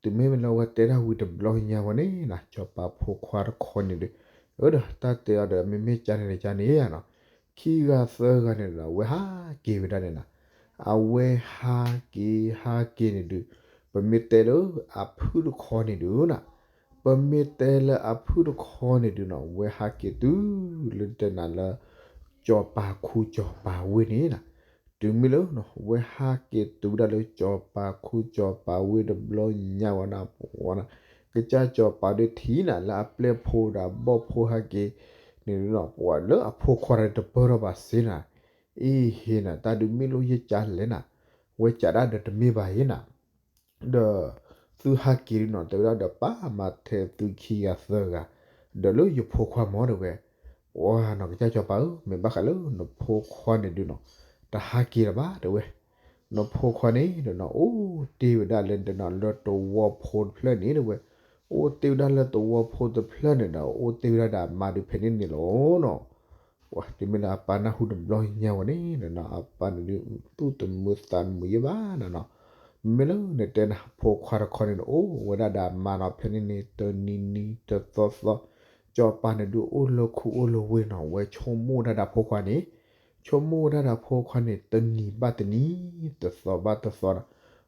ဒီးနီၤ တုၤမ့ၢ်လၢဝဲတဲဒၣ်ဝံၤတဘျီညါဝဲန့ၣ်နီၤ စီၤပၤဖိခွါတခီန့ၣ်ဒုး အၢဒီးတၢ်တဲအီၤဒီး မ့မ့ၢ်ကန့ၣ်ဒီးကန့ၣ်ဧါနီၤ ခံဂၤသၢဂၤန့ၣ်ဒီး အဝဲဟးက့ၤဝဲဒၣ်န့ၣ်နီၤ အဝဲဟးက့ၤဟးက့ၤန့ၣ်ဒုး ပမ့ၢ်တဲလၢအဖုၣ်တခီန့ၣ်ဒုးနီၤ ပမ့ၢ်တဲလၢအဖုၣ်တခီန့ၣ်ဒုးနီၤ ဝဲဟးက့ၤတုၤလၢတဲနၤလၢ စီၤပၤခူစီၤပၤဝ့ၢ်န့ၣ်နီၤ တုၤမ့ၢ်လၢနီၤ ဝဲဟးက့ၤတုၤဝဲဒၣ်လၢစီၤပၤခူစီၤပၤဝ့ၢ်တဘျီညါဝဲနီၤ ပဝဲနီၤ ကစၢ်စီၤပၤဒုးထံၣ်နၤလၢအပျဲၢ်ဖိဒီးအဘီၣ်ဖိဟးက့ၤန့ၣ်ဒုးနီၤ ပှၤလၢအဖိခွါတပၢၢ်ထီၣ်ဘၣ်စ့နၤ အံၤဟ့ၣ်နၤ တၢ်ဒုးမ့ၢ်လိၣ်ယကလဲၣ်နၤ ဝဲကးဒၣ်ဒီးတမ့ၢ်ဘၣ်ဟ့ၣ်နၤ ဒီး သုဟးက့ၤဒုးနီၤ တဲဝဲဒၣ်ဒီးပၢ်မၤထဲသုခံဂၤသၢဂၤ ဒီးလၢယဖိခွါမ့ၢ်တဲဝဲ ပှၤနီၤ ကစၢ်စီၤပၤဧၢ မ့ၢ်ဘၣ်ဃးလၢနဖိခွါန့ၣ်ဒုးနီၤ တဟးက့ၤလၢၤဘၣ်တဲဝဲ နဖိခွါန့ၣ်ဒီးနီၤ အိၣ်တ့ၢ်ဝဲဒၣ်လၢတဲနၤလၢသဝီဖိတဖျၢၣ်န့ၣ်တဲဝဲ အိၣ်တ့ၢ်ဝဲဒၣ်လၢသဝီဖိတဖျၢၣ်န့ၣ်ဒီး အိၣ်တ့ၢ်ဝဲဒၣ်ဒီးအမါဒုးဖဲန့ၣ်န့ၣ်လီၤနီၤ ပှၤတုၤမ့ၢ်လၢအပၢ်နၢ်ဟူတဘျီညါဝဲန့ၣ်နီၤ အပၢ်န့ၣ်ဒုး သူၣ်တမုာ်သးတမုာ်ယဲၢ်ဘၣ်နၤနီၤ မ့ၢ်လၢနတဲနၤ ဖိခွါတခီန့ၣ် အိၣ်ဝဲဒၣ်ဒီးအမါနီၤ ဖဲန့ၣ်န့ၣ် တနံၤနံၤတသီသီ စီၤပၤန့ၣ်ဒုးအိၣ်လၢခူအိၣ်လၢဝ့ၢ်နီၤ ဝဲဆိကမိၣ်ဝဲဒၣ်ဒီးဖိခွါန့ၣ် ဆိကမိၣ်ဝဲဒၣ်ဒီးဖိခွါန့ၣ် တနံၤဘၣ်တနံၤ တသီဘၣ်တသီနီၤ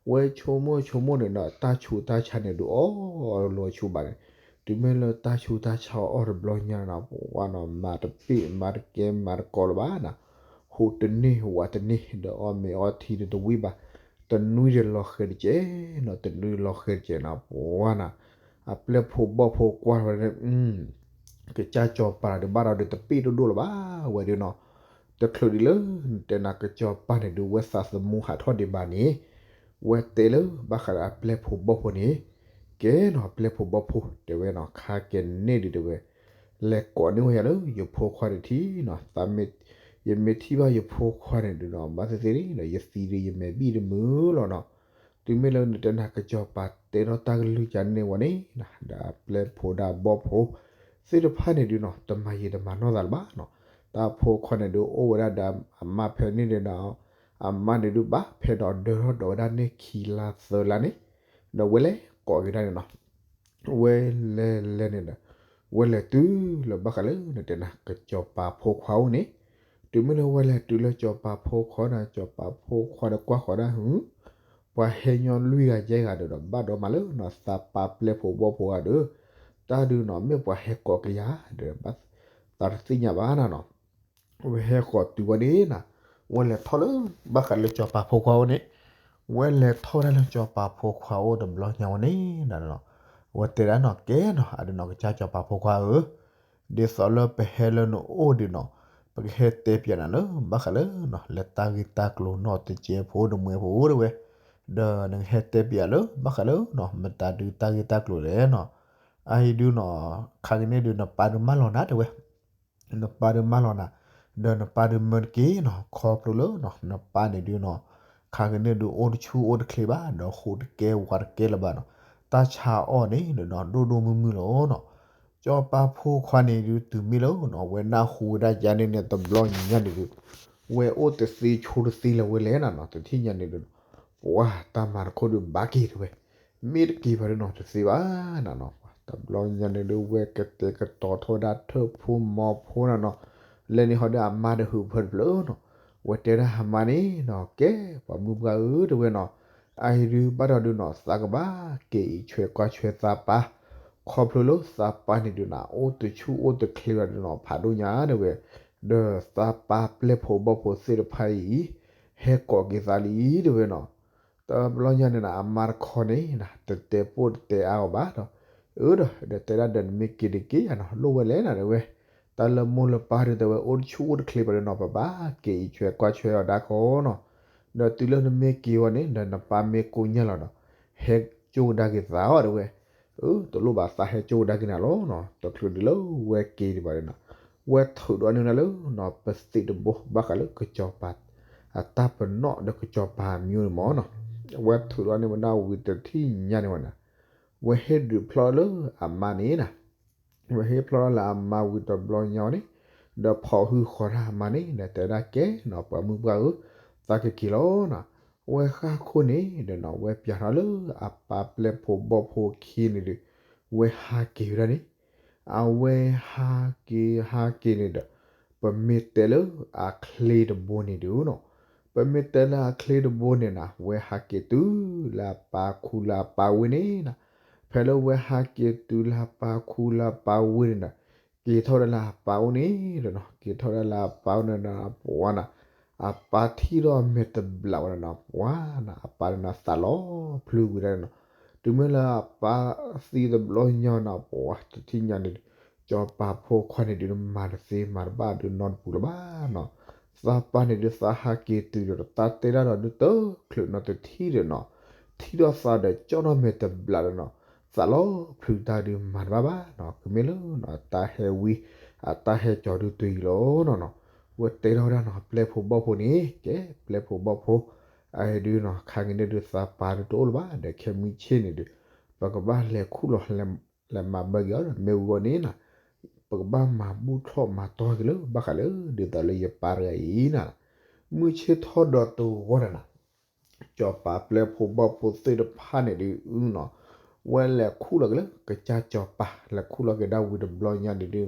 ဝဲဆိကမိၣ်ဆိကမိၣ်န့ၣ်ဒီး တၢ်ဆူးတၢ်ဆါန့ၣ်ဒုးအီၣ်လီၤဆူဘၣ်န့ၣ် တုၤမ့ၢ်လၢတၢ်ဆူးတၢ်ဆါအီၣ်တဘျီညါနီၤ ပှၤနီၤ မၤတပ့ၢ်မၤတကဲမၤတကိးလၢၤဘၣ်နီၤ ဟူးတန့ၢ်ဝးတန့ၢ် ဒီးအီၣ်မ့ၤအီထံဒီးတဝံၣ်ဘၣ် တနွံဒီးလီၤဃဲၤတကဲးနီၤ တနွံလီၤဃဲၤတကဲးနီၤ ပှၤနီၤ အပျဲၢ်ဖိဘီၣ်ဖိကွၢ်ဝဲ ကစၢ်စီၤပၤဒီးဘၣ်ဒီးဒုးတပ့ၢ်ဒိၣ်ဒိၣ်လၢၤဘၣ်ဝဲဒုးနီၤ တချုးဒံးလၢ နတဲနၤကစၢ်စီၤပၤန့ၣ်ဒုး ဝဲသးသမူဟးထီၣ်ဒံးဘၣ်န့ၣ် ဝဲတဲလၢဘၣ်ဃးဒီးအပျဲၢ်ဖိဘီၣ်ဖိန့ၣ် ကဲနီၤ အပျဲၢ်ဖိဘီၣ်ဖိတဲဝဲနီၤ ခါကဲန့ၣ်ဒုးတဲဝဲ လဲၤကိးန့ၢ်ဝဲယၤလၢယဖိခွါတထံၣ်နီၤ သးမ့ၢ် ယမ့ၢ်ထံၣ်ဘၣ်ယဖိခွါန့ၣ်ဒုးနီၤ ဘၣ်သ့ၣ်သ့ၣ်န့ၣ်ဒီး ယသံဒုးယမဲာ်ဘံၣ်တမုာ်လီၤနီၤ တုၤမ့ၢ်လၢနတဲနၤကစၢ်စီၤပၤတဲထီၣ်တၢ်ကလုၢ်ကန့ၢ်ဝဲန့ၣ် ဒီးအပျဲၢ်ဖိဒီးအဘီၣ်ဖိ သ့ၣ်တဖၣ်န့ၣ်ဒုးနီၤ တမၤယံာ်တမၤနီၢ်သးလၢၤဘၣ်နီၤ တၢ်ဖိခွါန့ၣ်ဒုးအိၣ်ဝဲဒၣ်ဒီးအမါဖဲန့ၣ်ဒီး အမါန့ၣ်ဒုးဘၣ်ဖဲဒီးဒၢထီၣ်ဒီးဝဲဒၣ်န့ၣ် ခံလါသၢလါန့ၣ် ဒီးဝဲလဲၤကိးက့ၤဒၣ်န့ၣ်နီၤ ဝဲလဲၤလဲၤန့ၣ်ဒီး ဝဲလဲၤတုၤလၢဘၣ်ဃးလၢနတဲနၤ ကစၢ်စီၤပၤဖိခွါအိၣ်န့ၣ် တုၤမ့ၢ်လၢဝဲလဲၤတုၤလၢကစၢ်စီၤပၤဖိခွါန့ၣ် ကစၢ်စီၤပၤဖိခွါဒီးကွၢ်ဃီၤဒၣ်ဟု ပှၤဟဲညီလွံၢ်ဂၤယဲၢ်ဂၤဒီး ဘၣ်ဒီးမၤလၢနီၤ သးပာ်ပျဲၢ်ဖိဘီၣ်ဖိဂၤဒီး တၢ်ဒုးနီၤ မ့ၢ်ပှၤဟဲကိးကယၤဒီး သးတသ့ၣ်ညါဘၣ်နၤနီၤ ဝဲဟဲဃီၤတုၤဝဲန့ၣ်နီၤ ဝဲလဲၤထီၣ်လၢ ဘၣ်ဃးလၢကစၢ်စီၤပၤဖိခွါအိၣ်န့ၣ် ဝဲလဲၤထီၣ်ဝဲဒၣ်လၢကစၢ်စီၤပၤဖိခွါအိၣ်တဘျီညါဝဲန့ၣ်နီၤ ဝဲတဲဒၣ်နီၤ ကဲနီၤ အဒုးနီၤ ကစၢ်စီၤပၤဖိခွါဧၢ ဒ်သိးလၢပဟဲလၢနအိၣ်ဒုးနီၤ ပကဟဲတဲပၠးနၤလၢ ဘၣ်ဃးလၢနီၤ လၢတၢ်ဂ့ၢ်တၢ်ကျိၤနီၤ တစဲးဖိတမှဲၤဖိအိၣ်တဲဝဲ ဒီးနကဟဲတဲပၠးလၢ ဘၣ်ဃးလၢနီၤ မတၤဒုးတၢ်ဂ့ၢ်တၢ်ကျိၤလဲၣ်နီၤ အအံၤဒုးနီၤ ခါကန့ၣ်ဒုး နပၢ်ဒုးမၢလီၤနၤတဲဝဲ နပၢ်ဒုးမၢလီၤနၤ ဒီးနပၢ်ဒုးမၢတက့ၢ်နီၤ ခီဖျိလၢနီၤ နပၢ်န့ၣ်ဒုးနီၤ ခါကန့ၣ်ဒုးအိၣ်တဆူၣ်အိၣ်တချ့ဘၣ် ဒီးဟူးတကဲဝးတကဲလၢၤဘၣ်နီၤ တၢ်ဆါအီၣ်န့ၣ်ဒုးနီၤ ဒိၣ်ဒိၣ်မုၢ်မုၢ်လီၤနီၤ စီၤပၤဖိခွါန့ၣ်ဒုး တုၤမ့ၢ်လၢနီၤ ဝဲနၢ်ဟူဝဲဒၣ်ကန့ၣ်န့ၣ် တဘျီညါန့ၣ်ဒုး ဝဲအိၣ်တသ့ဆိတသ့လၢၤဝဲလဲၣ်နၤနီၤ တထံၣ်ညါန့ၣ်ဒုး ပှၤတၢ်မၤတခီဒုးဘၣ်က့ၤတဲဝဲ မ့ၢ်တက့ၤဘၣ်ဒုးနီၤ တသ့ဘၣ်နၤနီၤ တဘျီညါန့ၣ်ဒုး ဝဲကတဲာ်ကတီၤထီၣ်ဝဲဒၣ်ထၢၣ်ဖိမီၤဖိနၤနီၤ လဲၤန့ၣ်ဟီဒီးအမါဒီးဟုးဖၢတဖျၢၣ်နီၤ ဝဲတဲဒၣ်အမါန့ၣ်နီၤ ကဲ ပှၤမုၣ်ပှၢ်ဧၢတဲဝဲနီၤ အအံၤဒုးဘၣ်ဒီးဒုးနီၤ သးကဘၣ်က့ၤအံးဆွဲကွၢ်ဆွဲသးပၢ်, ခီဖျိလၢသးပၢ်န့ၣ်ဒုးနီၤ အိၣ်တဆူၣ်အိၣ်တချ့ဘၣ်ဒုးနီၤ ဖးဒိၣ်ညါတဲဝဲ, ဒီးသးပၢ်ပျဲၢ်ဖိဘီၣ်ဖိသ့ၣ်တဖၣ်အံၤ ဟဲကိးက့ၤသးလံတဲဝဲနီၤ. တဘျီညါန့ၣ်နီၤ အမါတခီန့ၣ်နီၤ တတဲပိၢ်တတဲအါအီၤဘၣ်ဒီး, အၢဒီး ဒီးတဲဒၣ်ဒီးနမ့ၢ်က့ၤတက့ၢ်ယၤနီၤ လိၣ်ဝဲလဲၣ်နၤတဲဝဲ, တၢ်လၢမိၢ်လၢပၢ်ဒုးတဲဝဲအိၣ်တဆူၣ်အိၣ်တချ့ဘၣ်ဒုးနီၤ ပဘၣ်က့ၤအံးဆွဲကွၢ်ဆွဲအီၤဒၣ်ဃီနီၤ. ဒီးတုၤလၢနမ့ၢ်က့ၤဝဲန့ၣ် ဒီးနပၢ်မ့ၢ်ကိညၢ်လီၤဒီး ဟဲကၠိကဒါက့ၤသးအီၤတဲဝဲ, အၢ တလိၣ်ဘၣ်သးဟဲကၠိကဒါက့ၤနၤလီၤနီၤ. တချုးဒုးလၢဝဲက့ၤဒံးဘၣ်ဒုးနီၤ ဝဲထုးဒီးန့ၢ်ဝဲဒၣ်လၢနီၤ ပသံးတဘိ ဘၣ်ဃးလၢကစီၤပၤ အတၢ်ပနီၣ်ဒီးကစီၤပၤအမံၤန့ၣ်မ့ၢ်နီၤ, ဝဲထုးဒီးန့ၢ်ဝဲဒၣ်ဝံၤတထံၣ်ညါန့ၣ်ဝဲနီၤ ဝဲဟ့ၣ်ဒုးဖျီလၢအမါန့ၣ်နီၤ, ဝဲဟ့ၣ်ဖျီလၢအမါဝံၤတဘျီညါန့ၣ်, ဒီးဖီၣ်ဟုဃီၤတၢ်အမါန့ၣ် ဒီးတဲဒၣ်ကဲနီၤ ပှၤမုၣ်ပှၢ်ဧၢ, သးကက့ၤလီၤနီၤ. ဝဲဃၣ်ခိၣ်န့ၣ်ဒီးနီၤ ဝဲပျးထီၣ်လၢအပၢ်ပျဲၢ်ဖိဘီၣ်ဖိခံန့ၣ်ဒုး ဝဲဟးက့ၤဝဲဒၣ်န့ၣ် အဝဲဟးက့ၤဟးက့ၤန့ၣ်ဒီး ပမ့ၢ်တဲလၢအချ့တဘိန့ၣ်ဒုးနီၤ, ပမ့ၢ်တဲလၢအချ့တဘိန့ၣ်နီၤ ဝဲဟးက့ၤတုၤလၢအပၢ်ခူလၢအပၢ်ဝ့ၢ်န့ၣ်နီၤ, ဖဲလၢဝဲဟးက့ၤတုၤလၢအပၢ်ခူလၢအပၢ်ဝ့ၢ်န့ၣ်ဒီး က့ၤထီၣ်ဒၣ်လၢအပၢ်အိၣ်န့ၣ်ဒီးနီၤ က့ၤထီၣ်ဒၣ်လၢအပၢ်အိၣ်န့ၣ်ဒီး ပှၤနီၤ အပၢ်ထံၣ်ထီၣ်အမဲာ်တဘျးဝဲဒၣ်နီၤ ပှၤနီၤ အပၢ်န့ၣ်နီၤ သးလီၤဖျုးဝံၤဒၣ်နီၤ, တုၤမ့ၢ်လၢအပၢ်သံတဘျီညါနီၤ ပှၤတထံၣ်ညါန့ၣ် စီၤပၤဖိခွါန့ၣ်ဒုး မၤတသ့မၤတဘၣ်ဒုးနီတပူၤလၢၤဘၣ်နီၤ, သးပၢ်န့ၣ်ဒုး သးဟးက့ၤတုၤဒီး တၢ်တဲဒၣ်ဒီးဒုးတချုးနီတထံၣ်ဒီးနီၤ, ထံၣ်ထီၣ်သးဒီးကၠီၣ်ထီၣ်မဲာ်တဘျးဒီးနီၤ, သးလီၤဖျုးတၢ်ဒုးမၤတဘၣ်ဘၣ်နီၤ, ကမ့ၢ်လၢနီၤ တၢ်ဟဲဝံ အတၢ်ဟဲကၠီၤဒုးတုၤအံၤလီၤနီၤနီၤ, ဝဲတဲထီၣ်ဝဲဒၣ်နီၤ ပျဲၢ်ဖိဘီၣ်ဖိန့ၣ် ကဲ ပျဲၢ်ဖိဘီၣ်ဖိ အအံၤဒုးနီၤ ခါက့ၤန့ၣ်ဒုး သးပၢ်ဒုးတအိၣ်လၢၤဘၣ် ဒီးခဲမုၢ်ဆ့ၣ်န့ၣ်ဒုး ပကဘၣ်လဲၤခူၣ်လီၤ လဲၤမၤဘၢက့ၤအီၤဒီး မ့ၢ်ဝံၤအီၤန့ၣ်နီၤ ပကဘၣ်မၤဘူၣ်ထီၣ်မၤတီၢ်က့ၤလၢ ဘၣ်ဃးလၢ ဒ်သိးလၢယပၢ်တဂၤအံၤနီၤ, မုၢ်ဆ့ၣ်ထီၣ်ဒီးတဂီၤဒီးနီၤ စီၤပၤပျဲၢ်ဖိဘီၣ်ဖိသ့ၣ်တဖၣ်န့ၣ်ဒုးနီၤ, ဝဲလဲၤခူၣ်လီၤက့ၤလၢကစၢ်စီၤပၤ လဲၤခူၣ်လီၤက့ၤဒၣ်ဝံၤတဘျီညါန့ၣ်ဒုး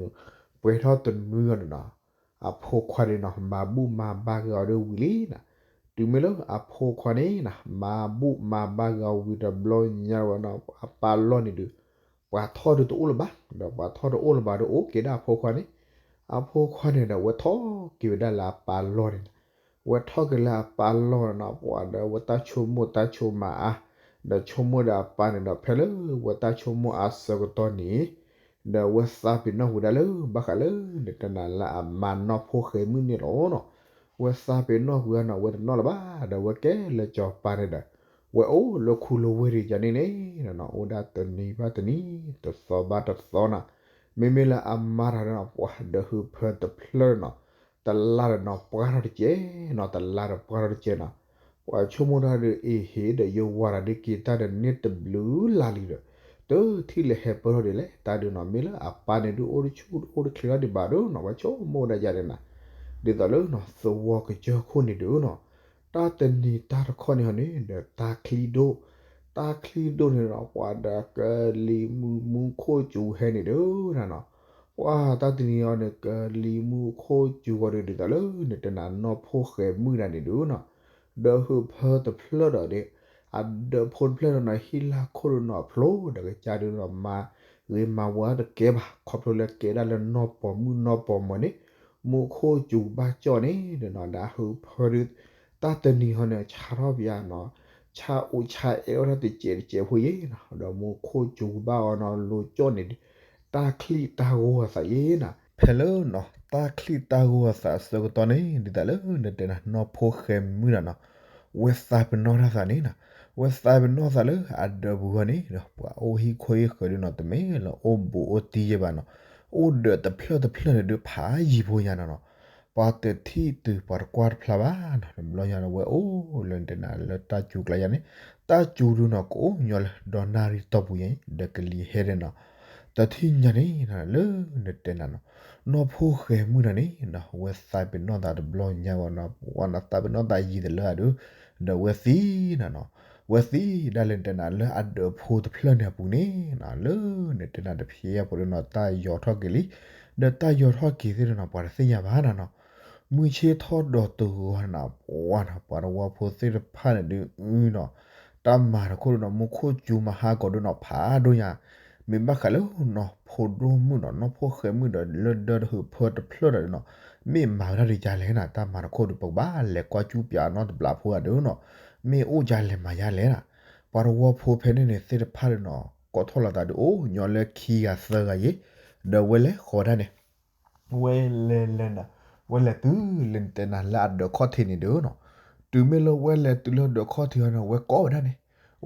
ပှဲၤထီၣ်တနွံအီၤန့ၣ်နီၤ, အဖိခွါဒုးနီၤ မၤဘူၣ်မၤဘါက့ၤအီၤဒုးဝံၤလံနီၤ, တုၤမ့ၢ်လၢအဖိခွါန့ၣ်နီၤ မၤဘူၣ်မၤဘါက့ၤအီၤဝံၤတဘျီညါဝဲနီၤ အပၢ်လီၢ်န့ၣ်ဒုး ပှၤထီၣ်ဒုးတအိၣ်လၢၤဘၣ်, ဒီးပှၤထီၣ်တအိၣ်လၢၤဘၣ်ဒီးအိၣ်က့ၤဒၣ်အဖိခွါန့ၣ်, အဖိခွါန့ၣ်ဒီး ဝဲထီၣ်က့ၤဝဲဒၣ်လၢအပၢ်လီၢ်န့ၣ်, ဝဲထီၣ်က့ၤလၢအပၢ်လီၢ်န့ၣ်နီၤ ပှၤဒီးဝဲတၢ်ဆိကမိၣ်တၢ်ဆိကမးအါ, ဒီးဆိကမိၣ်ဒီးအပၢ်န့ၣ်ဒီး ဖဲလၢဝဲတၢ်ဆိကမိၣ်အါဆၢကတီၢ်န့ၣ် ဒီးဝဲသးပ့ၤနီၣ်ကွံာ်ဒၣ်လၢ ဘၣ်ဃးလၢ နတဲနၤလၢအမါနီၢ်ဖိဃဲၤမုၣ်န့ၣ်လီၤနီၤ, ဝဲသးပ့ၤနီၣ်ကွံာ်အီၤနီၤ ဝဲတနီၣ်လၢၤဘၣ် ဒီးဝဲကဲလၢစီၤပၤန့ၣ်ဒီး ဝဲအိၣ်လၢခူလၢဝ့ၢ်ဒံးယၤန့ၣ်န့ၣ်နီၤ အိၣ်ဒၣ်တနံၤဘၣ်တနံၤ တသီဘၣ်တသီနီၤ, မ့မ့ၢ်လၢအမါတဂၤဒီးနီၤ ပှၤဒီးဟုးဖၢတဖျၢၣ်ဒီးနီၤ တလါဒီးနီၤ ပှၢ်ထီၣ်တကဲးနီၤ တလါဒီးပှၢ်ထီၣ်တကဲးနီၤ, ပှၤဆိကမိၣ်တၢ်ဒီး အ့ဟ့ၣ်ဒီးယဝၤတၢ်ဒုးက့ၤတၢ်ဒီးန့ၢ်တဘျုးလါလံဒီး တထံၣ်လဲၤဟဲပၢၢ်ထီၣ်ဒ်လဲၣ် တၢ်ဒုးနီၤ မ့ၢ်လၢအပၢ်န့ၣ်ဒုးအိၣ်တဆူၣ်အိၣ်တချ့ထီၣ်ဒံးဘၣ်ဒီးနီၤ ပှၤဆိကမိၣ်ဒၣ်ယၤန့ၣ်နီၤ, ဒ်သိးလၢနီၤ သဝီကစၢၢ်ခိၣ်န့ၣ်ဒုးနီၤ တၢ်တနံၤတၢ်တခီန့ၣ်ဟီန့ၣ် ဒီးတၢ်ချံဒိၣ်, တၢ်ချံဒိၣ်န့ၣ်ဒီး ပှၤဒီးကလံၤမုၢ်မူခိၣ်စူၤဟဲန့ၣ်ဒုးနီၤ, ပှၤတၢ်တနံၤအီၤန့ၣ် ကလံၤမူခိၣ်စူၤဂီၤဒီး ဒ်သိးလၢနတဲနၤနီၢ်ဖိဃဲၤမုၣ်တဂၤန့ၣ်ဒုးနီၤ, ဒီးဟုးဖၢတဖျၢၣ်ဒီး အဒၢးဖိတဖျၢၣ်ဒီးနီၤ ဟံၣ်လၢခိၣ်ဒီးနီၤဖျိဒီးကစၢ်ဒုးနီၤ မၤဂ့ၤမၤဝါတကဲဘၣ် ခီဖျိလၢကဲဒၣ်လၢနီၢ်ပိာ်မုၣ်နီၢ်ပိာ်မၢၤန့ၣ် မူခိၣ်စူၤဘၣ်ကၠီၣ်န့ၣ်ဒီးနီၤ ဒီးဟုးဖၢဒုး တၢ်တနံၤဟီန့ၣ် ဆါထီၣ်ပယါနီၤ, ဆါအိၣ်ဆါအဲၣ်ထီၣ်တစဲးတစဲးဖိယဲနီၤ, ဒီးမူခိၣ်စူၤဘၣ်အီၤနီၤ လိၤကၠီၣ်န့ၣ်ဒုး တၢ်ချံၣ်တၢ်ဂီၤအသးယဲနီၤ, ဖဲလၢနီၤ တၢ်ချံၣ်တၢ်ဂီၤအသးအဆၢကတီၢ်န့ၣ် ဒ်သိးလၢနတဲနၤနီၢ်ဖိဃဲၤမုၣ်တဂၤနီၤ ဝဲသးပ့ၤနီၣ်တၢ်သးန့ၣ်နီၤ, ဝဲသးပ့ၤနီၣ်သးလၢအဒၢးပူၤဂီၢ်န့ၣ်ဒီး ပှၤအိၣ်ဟံၣ်ခိၣ်ဟံၣ်ဃၢၤဒုးနီၤ တမ့ၢ်လၢအိၣ်ဘူးအိၣ်တံၢ်ယဲဘၣ်နီၤ, အိၣ်ဒၢးတဖျၢၣ်တဖျၢၣ်န့ၣ်ဒုးဖးယံၤဖိညါနီၤနီၤ, ပှၤတထံၣ်တုၤပှၤတကွၢ်တဖျါဘၣ်နီၤ, တဘျီညါဒီး ဝဲအိၣ်လၢနတဲနၤလၢတၢ်စူၤကျါယါန့ၣ်, တၢ်စူၤဒုးနီၤ ကအိၣ်ညီလၢဒီနၣ်ရံၣ်တီၢ်ပူၤယါ ဒီးကလံၤဟဲဒဲးနီၤ, တထံၣ်ညါန့ၣ်နီၤ လၢနတဲနၤနီၤ နီၢ်ဖိဃဲၤမုၣ်တဂၤန့ၣ်နီၤ ဝဲသးပ့ၤနီၣ်သးတဘျီညါဝဲနီၤ, ဝဲနီၤသးပ့ၤနီၣ်သးယံၤတလၢအဒုး, ဒီးဝဲသံနီၤနီၤ, ဝဲသံဒၣ်လၢနတဲနၤလၢအဒၢးဖိတဖျၢၣ်န့ၣ်အပူၤန့ၣ်နီၤ, လၢနတဲနၤတဖျဲးဖိဒုးနီၤ တၢ်ယီၤထီၣ်က့ၤလံ, ဒီးတၢ်ယီၤထီၣ်က့ၤသ့ၣ်နီၤ ပှၤတသ့ၣ်ညါဘၣ်နီၤနီၤ, မုၢ်ဆ့ၣ်ထီၣ်ဒီးတဂီၤနီၤ ပှၤနီၤ ပှၤတဝီဖိသ့ၣ်တဖၣ်န့ၣ်ဒုးနီၤ, တ တၢ်မၤတခိၣ်ဒုးနီၤ မူခိၣ်စူၤမၤဟါကီးဒုးနီၤ ဖးဒိၣ်ညါ, မ့ၢ်ဘၣ်ဃးလၢနီၤ ဖိဒိၣ်မုၣ်နီၤ နီၢ်ဖိၣ်ဃဲမုၣ်ဒီး လၢဒၢတဟုးဖၢတဖျၢၣ်ဒီးနီၤ, မ့ၢ်မၤဝဲဒၣ်ဒ်ယါလဲၣ်နၤ, တၢ်မၤတခိၣ်ဒုး ပကဘၣ်လဲၤကွၢ်စူၣ်ပၠးနီတဘျီဖိဂၤဒုးနီၤ, မ့ၢ်အိၣ်ယါလဲၣ်မၤယါလဲၣ်နၤ, ပှၤတဝီဖိဖဲန့ၣ်န့ၣ် သ့ၣ်တဖၣ်ဒုးနီၤ ကိးထီၣ်လိာ်သးဒုး အိၣ်ညီလၢခံဂၤသၢဂၤယဲၢ်, ဒီးဝဲလဲၤဃီၤဝဲဒၣ်န့ၣ် ဝဲလဲၤလဲၤနၤ, ဝဲလဲၤတုၤလၢနတဲနၤလၢအဒၢးခီၣ်ထံးန့ၣ်ဒုးနီၤ, တုၤမ့ၢ်လၢဝဲလဲၤတုၤလၢဒၢးခီၣ်ထံးဟီန့ၣ် ဝဲကိးဝဲဒၣ်န့ၣ်,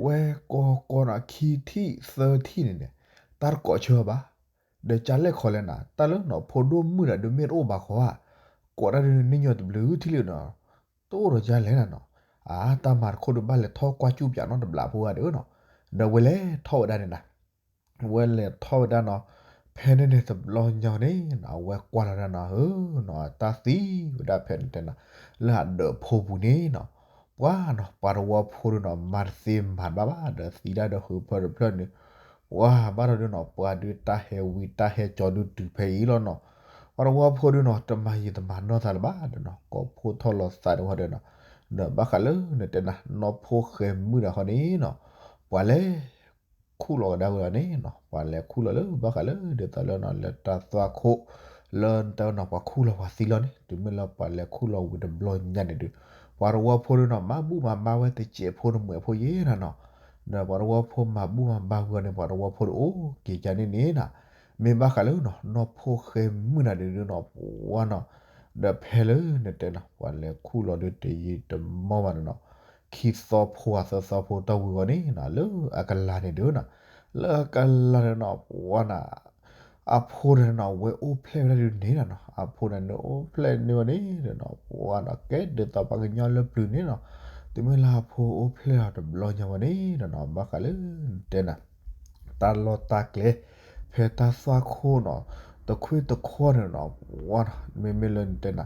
ဝဲကိးကိးနီၤ ခံထံၣ်သၢထံၣ်န့ၣ်န့ၣ်, တၢ်တကိးဆၢဘၣ်, ဒီးကလဲၣ်ခီလဲၣ်နၤ, တၢ်လၢနီၤ ဖိဒိၣ်မုၣ်တဒုးမ့ၢ်တအိၣ်ဘၣ်ဃီဧါ, ကိးတၢ်ဒုးန့ၣ်ညီတဘျုးထံၣ်လံနီၤ, တအိၣ်ဒီးယါလဲၣ်နၤနီၤ, အါ တၢ်မၤတခိၣ်ဒုး ဘၣ်လဲၤထီၣ်ကွၢ်စူၣ်ပၠးနီတဘျီဖိဂၤဒုးနီၤ, ဒီးဝဲလဲၤထီၣ်ဝဲဒၣ်န့ၣ်နၤ ဝဲလဲၤထီၣ်ဝဲဒၣ်နီၤ, ဖဲန့ၣ်န့ၣ်တဘျီညါန့ၣ်နီၤ အဝဲကွၢ်လီၤဒၣ်နီၤ ဧၢနီၤ တၢ်သံဝဲဒၣ်ဖဲန့ၣ်တဲနၤ, လၢအဒၢးဖိပူၤန့ၣ်နီၤ, ပှၤနီၤ ပှၤတဝီဖိဒုးနီၤ မၤတသ့မၤတဘၣ်ဘၣ် ဒီးသံဒၣ်ဒီးဟုးဖၢတဖျၢၣ်န့ၣ်, ပှၤဘၣ်ဒီးဒုးနီၤ ပှၤဒုးတၢ်ဟဲဝံတၢ်ဟဲကၠီဒုးတုၤဖဲအံၤလီၤနီၤ, ပှၤတဝီဖိဒုးနီၤ တမၤယံာ်တမၤနီၢ်သးလၢၤဘၣ်ဒီးနီၤ ကိးဖှိၣ်ထီၣ်လီၤသးဒီးဝဲဒီးနီၤ, ဒီးဘၣ်ဃးလၢနတဲနၤ နီၢ်ဖိၣ်ဃဲမုၣ်တဂၤဃီန့ၣ်နီၤ, ပှၤလဲၤ ခူၣ်လီၤကဒါဝဲဒၣ်န့ၣ်နီၤ ပှၤလဲၤခူၣ်လီၤလၢဘၣ်ဃးလၢဒ်သိးလၢနီၤ လၢတၢ်သွၣ်ခိၣ် လၢတၢ်နီၤ ပှၤခူၣ်လီၤပှၤသံလီၤန့ၣ် တုၤမ့ၢ်လၢပှၤလဲၤခူၣ်လီၤဝံၤတဘျီညါန့ၣ်ဒုး, ပှၤတဝီဖိဒုးနီၤ မၤဘူၣ်မၤဘါဝဲတစဲးဖိတမှဲးဖိယဲၢ်နၤနီၤ, ဒီးပှၤတဝီဖိမၤဘူၣ်မၤဘါဝံၤအီၤန့ၣ် ပှၤတဝီဖိတအိၣ်က့ၤကါန့ၣ်န့ၣ်နီၤ, မ့ၢ်ဘၣ်ဃးလၢနီၤ နီၢ်ဖိၣ်ဃဲမုၣ်နၤဒုးနီၤ ပှၤနီၤ, ဒီးဖဲလၢနတဲနီၤ ပှၤလဲၤခူၣ်လီၤဒုးတယံာ်တမီၢ်ဘၣ်န့ၣ်နီၤ ခံသီဖိအသၢသီဖိတၢ်ဝံၤဂီၢ်န့ၣ်နီၤ လၢအကလၤန့ၣ်ဒုးနီၤ, လၢအကလၤန့ၣ်နီၤ ပှၤနီၤ အဖိန့ၣ်နီၤ ဝဲအိၣ်ဖျဲၣ်ဝဲဒၣ်ဒုးန့ၣ်နီၤ, အဖိန့ၣ်န့ၣ်အိၣ်ဖျဲၣ်န့ၢ်ဝဲန့ၣ်ဒီးနီၤ ပှၤနီၤ ကဲဒ်သိးပှၤကညီလၢပျုၤန့ၣ်နီၤ, တုၤမ့ၢ်လၢအဖိအိၣ်ဖျဲၣ်လီၤတဘျီညါဝဲန့ၣ်ဒီးနီၤ ဘၣ်ဃးလၢနတဲနၤ တၢ်လီၢ်တၢ်ကျဲ ဖဲတၢ်သွၣ်ခိၣ်နီၤ တခွ့ၣ်တခီန့ၣ်နီၤ ပှၤနီၤ မ့မ့ၢ်လၢနတဲနၤ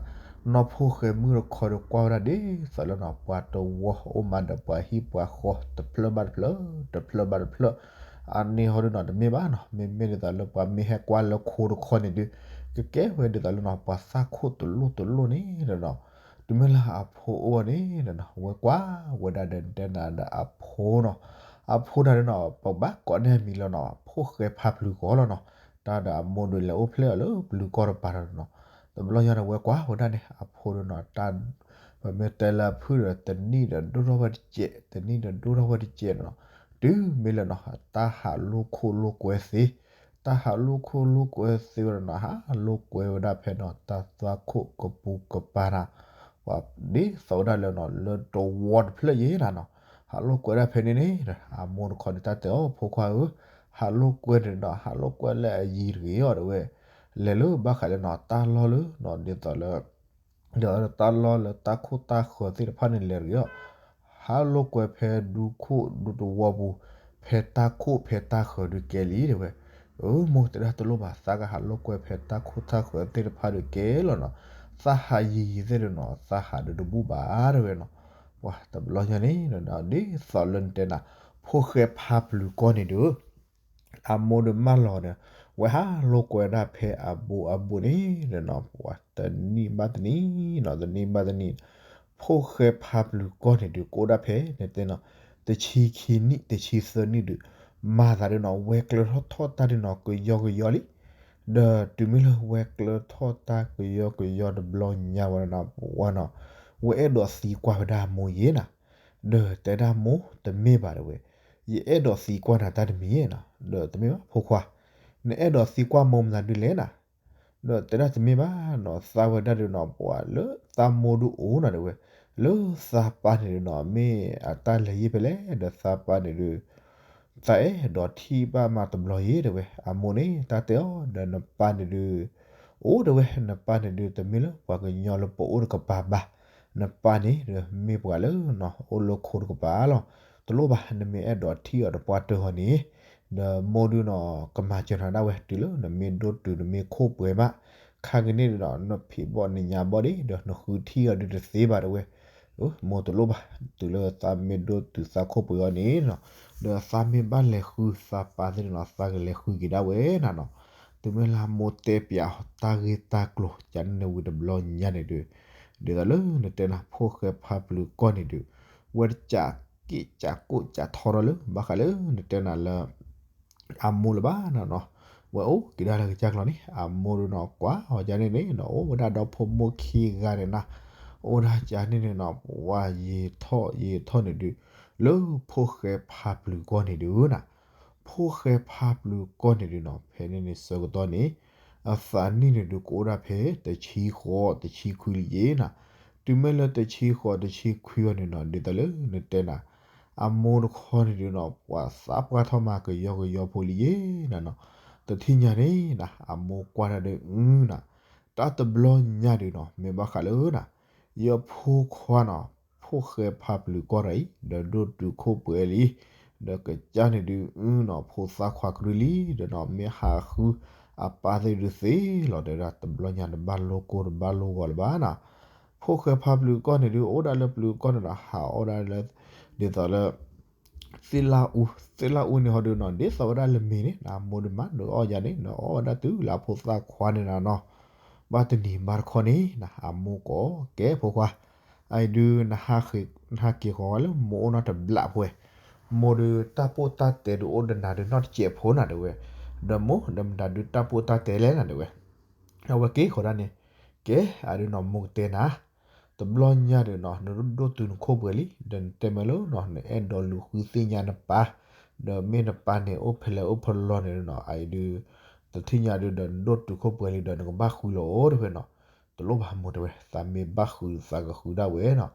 နီၢ်ဖိၣ်ဃဲမုၣ်တခီဒီးကွၢ်ဝဲဒၣ်ဒ်သိးလၢနီၤ ပှၤတဝီအိၣ်မးဒီးပှၤဟံၣ်ပှၤဃီတဖျၢၣ်ဘၣ်တဖျၢၣ် တဖျၢၣ်ဘၣ်တဖျၢၣ်, အန့ၣ်ဟီဒုးနီၤ တမ့ၢ်ဘၣ်နီၤ မ့မ့ၢ်ဒ်သိးလၢပှၤမ့ၢ်ဟဲကွၢ်လၢခိတခီန့ၣ်ဒုး ကကဲဝဲဒ်သိးလၢနီၤ ပှၤသၣ်ခိၣ်တလိၣ်တလိၣ်န့ၣ်ဒီးနီၤ, တုၤမ့ၢ်လၢအဖိအိၣ်န့ၣ်ဒီးနီၤ ဝဲကွၢ်ဝဲဒၣ်ဒီးနတဲနၤဒီးအဖိနီၤ, အဖိတၢ်ဒုးနီၤ ပဘၣ်ကိးန့ၢ်အမံၤလၢနီၤ ဖိၣ်ဃဲဖါပျုၤကီၢ်လီၤနီၤ, တၢ်ဒီးအမိၢ်ဒုးလဲၤအိၣ်ဖျဲၣ်အီၤလၢပျုၤကီၢ်တပၤဒီးနီၤ, တဘျီညါန့ၣ် ဝဲကွၢ်ဝဲဒၣ်န့ၣ် အဖိဒုးနီၤ တၢ် ပမ့ၢ်တဲလၢအဖုၣ်ဒီး တနံၣ်ဒီးဒိၣ်ထီၣ်ဝဲတစဲး တနံၣ်ဒီးဒိၣ်ထီၣ်ဝဲတစဲးနီၤ, တုၤမ့ၢ်လၢနီၤ တၢ်ဟးလိာ်ခိၣ်လိာ်ကွဲသ့, တၢ်ဟးလိာ်ခိၣ်လိာ်ကွဲသ့ဝဲဒၣ်နီၤ ဟးလိာ်ကွဲဝဲဒၣ်ဖဲနီၤ တၢ်သွၣ်ခိၣ်ကပူၤကပၤနီၤ, ပှၤဒ်သိးဝဲဒၣ်လၢနီၤ လၢတဝီတဖျၢၣ်ယဲၢ်နၤနီၤ, ဟးလိာ်ကွဲဒၣ်ဖဲန့ၣ်န့ၣ်, အမိၢ်တခီန့ၣ် တၢ်တဲအီၤ ဖိခွါဧၢ, ဟးလိာ်ကွဲန့ၣ်ဒီး ဟးလိာ်ကွဲလၢအယံၤတဂ့ၤအီၤတဲဝဲ, လဲၤလၢဘၣ်ဃးလၢနီၤ တၢ်လီၢ်လၢနီၤ ဒ်သိးလၢ ဒီးတၢ်လီၢ်လၢတၢ်ခိၣ်တၢ်ဃၢၤသ့ၣ်တဖၣ်န့ၣ်လဲၤတဂ့ၤအီၤ, ဟးလိာ်ကွဲဖဲဒူခိၣ်ဒူတဝီပူၤ, ဖဲတၢ်ခိၣ်ဖဲတၢ်ဃၢၤဒုးကဲလံတဲဝဲ, အၢ မိၢ်တဲဒၣ်တလိၣ်ဘၣ် သးကဟးလိာ်ကွဲဖဲတၢ်ခိၣ်တၢ်ဃၢၤသ့ၣ်တဖၣ်ဒုးကဲလီၤနီၤ, သးဟးယံၤယံၤသ့ၣ်ဒုးနီၤ သးဟးဒုးတဘူၣ်ဘၣ်တဲဝဲနီၤ, ပှၤတဘျီညါန့ၣ် ဒ်သိးလၢနတဲနၤ ဖိၣ်ဃဲဖါပျုၤကီၢ်န့ၣ်ဒုး အမိၢ်ဒုးမၢလီၤန့ၣ်, ဝဲဟးလိာ်ကွဲဒၣ်ဖဲအဘူးအဘူးန့ၣ်ဒီးနီၤ ပှၤတနံၣ်ဘၣ်တနံၣ်နီၤ တနံၣ်ဘၣ်တနံၣ်, ဖိၣ်ဃဲဖါပျုၤကီၢ်န့ၣ်ဒုး ကအိၣ်ဒၣ်ဖဲန့ၣ်တဲနီၤ တဆံခံနံၣ် တဆံသၢနံၣ်ဒုး မၤသးဒုးနီၤ ဝဲကျၢၤထီၣ်ထီၣ်တၢ်ဒုးနီၤ ကယီကယီလံ, ဒီးတုၤမ့ၢ်လၢဝဲကျၢၤထီၣ်တၢ်ကယီကယီတဘျီညါဝဲနီၤ ပှၤနီၤ, ဝဲအဲၣ်ဒိးသံကွၢ်ဝဲဒၣ်အမိၢ်ယဲၢ်နၤ, ဒီးတဲဒၣ်မိၢ် တမ့ၢ်ဘၣ်တဲဝဲ, ယအဲၣ်ဒိးသံကွၢ်နၤတၢ်တမံၤနီၤ, ဒီးတမ့ၢ်ဘၣ်ဖိခွါ, နအဲၣ်ဒိးသံကွၢ်မိၢ်မနုၤဒုးလဲၣ်နၤ, ဒီးတဲဒၣ်တမ့ၢ်ဘၣ်နီၤ သးဝဲဒၣ်ဒုးနီၤ ပှၤလၢသးမိၢ်ဒုးအိၣ်နီၤတဲဝဲ, လၢသးပၢ်န့ၣ်ဒုးနီၤ မ့ၢ်အတၢ်လဲၤယံၤဖဲလဲၣ် ဒီးသးပၢ်န့ၣ်ဒုး သးအဲၣ်ဒိးထံၣ်ဘၣ်မးတဘျီယဲၢ်တဲဝဲ, အမိၢ်န့ၣ် တၢ်တဲအီၤ ဒီးနပၢ်န့ၣ်ဒုး အိၣ်တဲဝဲ နပၢ်န့ၣ်ဒုး တမ့ၢ်လၢပှၤကညီလၢပအိၣ်တကပၤဘၣ်, နပၢ်န့ၣ်ဒီးမ့ၢ်ပှၤလၢနီၤ အိၣ်လၢခိတကပၤလီၤ, တလိၣ်ဘၣ် နမ့ၢ်အဲၣ်ဒိးထံၣ်အီၤတပှၢ်တၢၢ်ဟီန့ၣ်, ဒီးမိၢ်ဒုးနီၤ ကမၤစၢၤနၤဒၣ်ဝဲ တုၤလၢနမ့ၢ်ဒိၣ်တုၤနမ့ၢ်ခိၣ်ပှဲၤမး, ခါကန့ၣ်ဒီး နဖံးဘီၣ်နညါဘီၣ်ဒံး ဒီးနဃုထံၣ်အီၤဒုးတသ့ဘၣ်တဲဝဲ, မိၢ်တလိၣ်ဘၣ်, တုၤလၢသးမ့ၢ်ဒိၣ်တုၤသးခိၣ်ပှဲၤအီၤန့ၣ်နီၤ, ဒီးသးမ့ၢ်ဘၣ်လဲၤဃုသးပၢ်သ့ၣ်န့ၣ်နီၤ သးကလဲၤဃုက့ၤဒၣ်ဝဲနၤနီၤ, တုၤမ့ၢ်လၢမိၢ်တဲပၠးတၢ်ဂ့ၢ်တၢ်ကျိၤ ကန့ၣ်ဝံၤတဘျီညါန့ၣ်ဒုး, ဒ်သိးလၢနတဲနၤ ဖိၣ်ဃဲဖါပျုၤကီၢ်န့ၣ်ဒုး, ဝဲတကး က့ၣ်ကးကိၣ်ကးထီထီၣ်လၢ ဘၣ်ဃးလၢနတဲနၤလၢ အမိၢ်လၢၤဘၣ်နၤနီၤ. ဝဲအိၣ်က့ၤဒၣ်လၢကစၢ်ကျီန့ၣ် အမိၢ်ဒုးနီၤ ကွၢ်အီၤဒ်န့ၣ်န့ၣ်နီၤ အိၣ်ဝဲဒၣ်ဒီဖိမိၢ်ခံဂၤန့ၣ်နၤ, အိၣ်ဒၣ်ကန့ၣ်န့ၣ်နီၤ ပှၤယံာ်ထီၣ်ယံာ်ထီၣ်န့ၣ်ဒုး လၢဖိၣ်ဃဲဖါပျုၤကီၢ်န့ၣ်ဒုးနၤ ဖိၣ်ဃဲဖါပျုၤကီၢ်န့ၣ်ဒုးနီၤ ဖဲန့ၣ်န့ၣ်ဆၢကတီၢ်န့ၣ် အသးနံၣ်န့ၣ်ဒုးကအိၣ်ဒၣ်ဖဲတဆံဃိးတဆံခွံလံယ့ၤနၤ. တုၤမ့ၢ်လၢတဆံဃိးတဆံခွံအီၤန့ၣ်နီၤ ဒ်သိးလၢနတဲနၤ အမိၢ်တခီန့ၣ်ဒုးနီၤ ပှၤသးပှၢ်ထီၣ်မၤကယီကယီဖိလံယ့ၤနၤနီၤ. တထံၣ်ညါန့ၣ်နၤ အမိၢ်ကွၢ်တၢ်ဒုးအုနၤ တၢ်တဘျီညါဒုးနီၤ မ့ၢ်ဘၣ်ဃးလၢနၤ ယဖိခွါနီၤ ဖိၣ်ဃဲဖါပျုၤကီၢ်တဂၤအံၤ ဒီးဒိၣ်တုာ်ခိၣ်ပှဲၤလံ, ဒီးကစၢ်န့ၣ်ဒုးအုနီၤ ဖိသၣ်ခွါကရၢလံ, ဒီးနီၤ မ့ၢ်ဟးဃုအပၢ်သ့ၣ်ဒုးသ့လီၤ တဲဝဲဒၣ် တဘျီညါတဘၣ်လိကိၢ်တဘၣ်လိဂီၤလၢၤဘၣ်နၤ. ဖိၣ်ဃဲဖါပျုၤကီၢ်န့ၣ်ဒုး အိၣ်ဒၣ်လၢပျုၤကီၢ်န့ၣ်ဒီး ဟးအီၣ်ဒၣ်လၢ ဒ်သိးလၢ သ့ၣ်လၣ်အူ, သ့ၣ်လၣ်အူန့ၣ်ဟီဒုးနီၤ ဒ်သိးဝဲဒၣ်လၢမ့ၤန့ၣ် နမိၢ်ဒုးမၤဒုးအီၣ်ယၤန့ၣ် နအီၣ်ဝဲဒၣ်တုၤလၢအဖိသၣ်ခွါန့ၣ်နၤနီၤ. ဘၣ်တနံၤဘၣ်တခီန့ၣ်နၤ အမိၢ်ကိးကဲဖိခွါ, အအံၤဒုး နဟးက့ၤဃီၤဝဲလၢမိၢ်အိၣ်နီတဘျီဖိဝဲ, မိၢ်ဒုးတၢ်ပိၢ်တၢ်တဲဒုးအိၣ်ဒီးနၤဒုးနီတစဲးဖိနၤတဲဝဲ, ဒီးမိၢ် ဒီးမတၤဒုးတၢ်ပိၢ်တၢ်တဲလဲၣ်နၤတဲဝဲ အဝဲက့ၤဃီၤဒၣ်န့ၣ်, ကဲ အဒုးနီၤ မိၢ်ကတဲနၤ, တဘျီညါဒုးနီၤ နဒိၣ်တုာ်နခိၣ်ပှဲၤလံ ဒီးနတဲမ့ၢ်လၢနီၤ နအဲၣ်ဒိးလူၤဃုသ့ၣ်ညါနပၢ်, ဒီးမ့ၢ်နပၢ်န့ၣ် အိၣ်ဖဲလဲၣ်အိၣ်ဖဲလဲၣ်န့ၣ်နီၤ အအံၤဒုး တထံၣ်ညါဒုးဒီးနဒိၣ်တုာ်ခိၣ်ပှဲၤလံ ဒီးနကဘၣ်ဃုလီၤအိၣ်တဲဝဲနီၤ. တလိၣ်ဘၣ်မိၢ်တဲဝဲ သးမ့ၢ်ဘၣ်ဃုသးကဃုဒၣ်ဝဲနီၤ.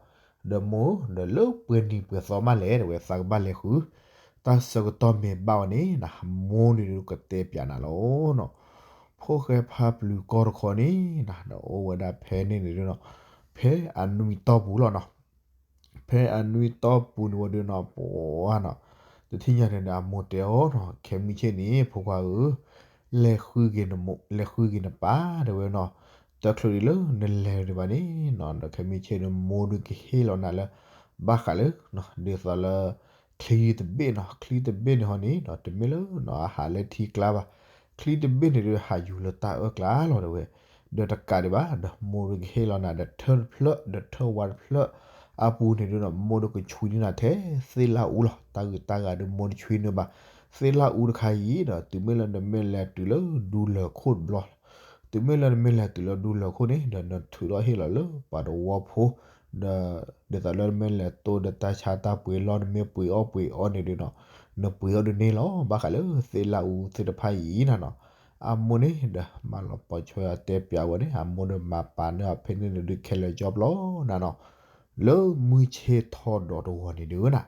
ဒီးမိၢ် ဒီးလၢပှဲၤနံၤပှဲၤသီမးလဲၣ်တဲဝဲ သးကဘၣ်လဲၤဃု, တၢ်ဆၢကတီၢ်မ့ၢ်ဘၣ်အီၤန့ၣ်နၤ မိၢ်န့ၣ်ဒုးကတဲပျးနၤလီၤနီၤ. ဖိၣ်ဃဲဖါပျုၤကီၢ်တခီန့ၣ်နၤ ဒီးအိၣ်ဝဲဒၣ်ဖဲန့ၣ်န့ၣ်ဒုးနီၤ ဖဲအနွံတီၢ်ပူၤလီၤနီၤ. ဖဲအနွံတီၢ်ပူၤန့ၣ်ဝဲဒုးနီၤ ပှၤနီၤ တထံၣ်ညါန့ၣ်ဒီး အမိၢ်တဲအီၤနီၤ ခဲမုၢ်ဆ့ၣ်န့ၣ် ဖိခွါဧၢ, လဲၤဃုက့ၤနမိၢ် လဲၤဃုက့ၤနပၢ်တဲဝဲနီၤ, တချုးဒံးလၢနလဲၤဒံးဘၣ်န့ၣ်နီၤ ဒီးခဲမုၢ်ဆ့ၣ်န့ၣ် မိၢ်ဒုးကဟ့ၣ်လီၤနၤလၢ ဘၣ်ဃးလၢ ဒ်သိးလၢ ချံတဘ့ၣ်နီၤ ချံတဘ့ၣ်န့ၣ်ဟီန့ၣ်နီၤ တမ့ၢ်လၢနီၤ အဟးလၢထံကျါဘၣ်, ချံတဘ့ၣ်န့ၣ်ဒုး ဟးယူၤလၢတၢ်အၢၣ်ကျါလီၤတဲဝဲ, ဒီးတကးဒံးဘၣ် ဒီးမိၢ်ဒုးကဟ့ၣ်လီၤနၤဒီးထၢၣ်တဖျၢၣ် ဒီးထၢၣ်ဝါတဖျၢၣ် အပူၤန့ၣ်ဒုးနီၤ မိၢ်ဒုးကဆွံနုာ်နၤထဲသ့ၣ်လၣ်အူလီၤ. တၢ်ဂ့ၢ်တၢ်ဂၤဒုး မိၢ်တဆွံနုာ်ဘၣ် သ့ၣ်လၣ်အူတခါအံၤဒီး တုၤမ့ၢ်လၢနမ့ၢ်လဲၤတုၤလၢဒူလၢၢ်ခိၣ်တဘျီ တုၤမ့ၢ်လၢနမ့ၢ်လဲၤတုၤလၢဒူလၢၢ်ခိၣ်န့ၣ် ဒီးနထုးထီၣ်ဟ့ၣ်လီၤလၢပှၤတဝီဖိ, ဒီး ဒ်သိးလၢနမ့ၢ်လဲၤတိၢ်ဒီးတၢ်ဆါတၢ်ပှ့ၤလီၢ် နမ့ၢ်ပှ့ၤအီၣ်ပှ့ၤအီန့ၣ်ဒုးနီၤ နပှ့ၤအီၣ်ဒုးန့ၣ်လီၤ. ဘၣ်ဃးလၢသ့ၣ်လၣ်အူသ့ၣ်တဖၣ်အံၤနၤနီၤ အမိၢ်န့ၣ်ဒီး မၤလီၤပိာ်ဆွဲအတဲပျးဝဲန့ၣ် အမိၢ်ဒီးမၤပာ်န့ၢ်အီၤဖဲန့ၣ်န့ၣ်ဒုး ခဲလၢာ်ကၠီပျီနၤနီၤ လၢမုၢ်ဆ့ၣ်ထီၣ်ဒီးတဂီၤန့ၣ်ဒုးနၤ,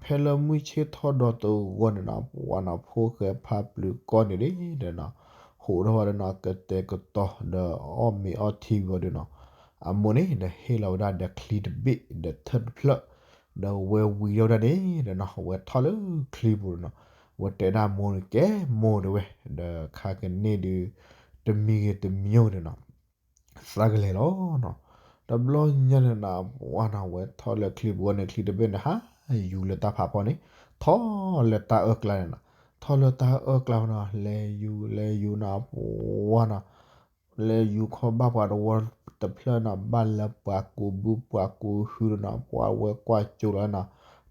ဖဲလၢမုၢ်ဆ့ၣ်ထီၣ်ဒီးတဂီၤန့ၣ်နီၤ ပှၤနီၤ ဖိၣ်ဃဲဖါပျုၤကီၢ်န့ၣ်ဒုးနီၤ ဟိးထီၣ်ဝဲဒီးနီၤ ကတဲာ်ကတီၤ ဒီးအီၣ်မ့ၤအီထံဝံၤအီၤဒုးနီၤ အမိၢ်န့ၣ်ဒီးဟ့ၣ်လီၤဝဲဒၣ်ဒီးချံတဘ့ၣ် ဒီးထၢၣ်တဖျၢၣ်, ဒီးဝဲဝံၤထီၣ်ဝဲဒၣ်န့ၣ်ဒီးနီၤ ဝဲထီၣ်လၢချံပူၤဒီးနီၤ ဝဲတဲဒၣ်မိၢ်န့ၣ် ကဲမိၢ်တဲဝဲ, ဒီးခါကန့ၣ်ဒုး တမံၤဂ့ၤတမံၤဂ့ၤဒီးနီၤ သးကလဲၤလီၤနီၤ. တဘျီညါန့ၣ်နီၤ ပှၤနီၤ ဝဲထီၣ်လၢချံပူၤန့ၣ် ချံတဘ့ၣ်န့ၣ် ဟးယူၤလၢတၢ်ဖးဖီန့ၣ် ထီၣ်လၢတၢ်အၢၣ်ကျါန့ၣ်နီၤ, ထီၣ်လၢတၢ်အၢၣ်ကျါနီၤ လဲၤယူၤလဲၤယူၤနီၤ ပှၤနီၤ လဲၤယူၤခီဘၣ်ပှၤတဝီတဖျၢၣ်နီၤ ဘၣ်လၢပှၤကူးဘုပှၤကူးဟုဒီးနီၤ ပှၤဝဲကွၢ်ကၠိလီၤနီၤ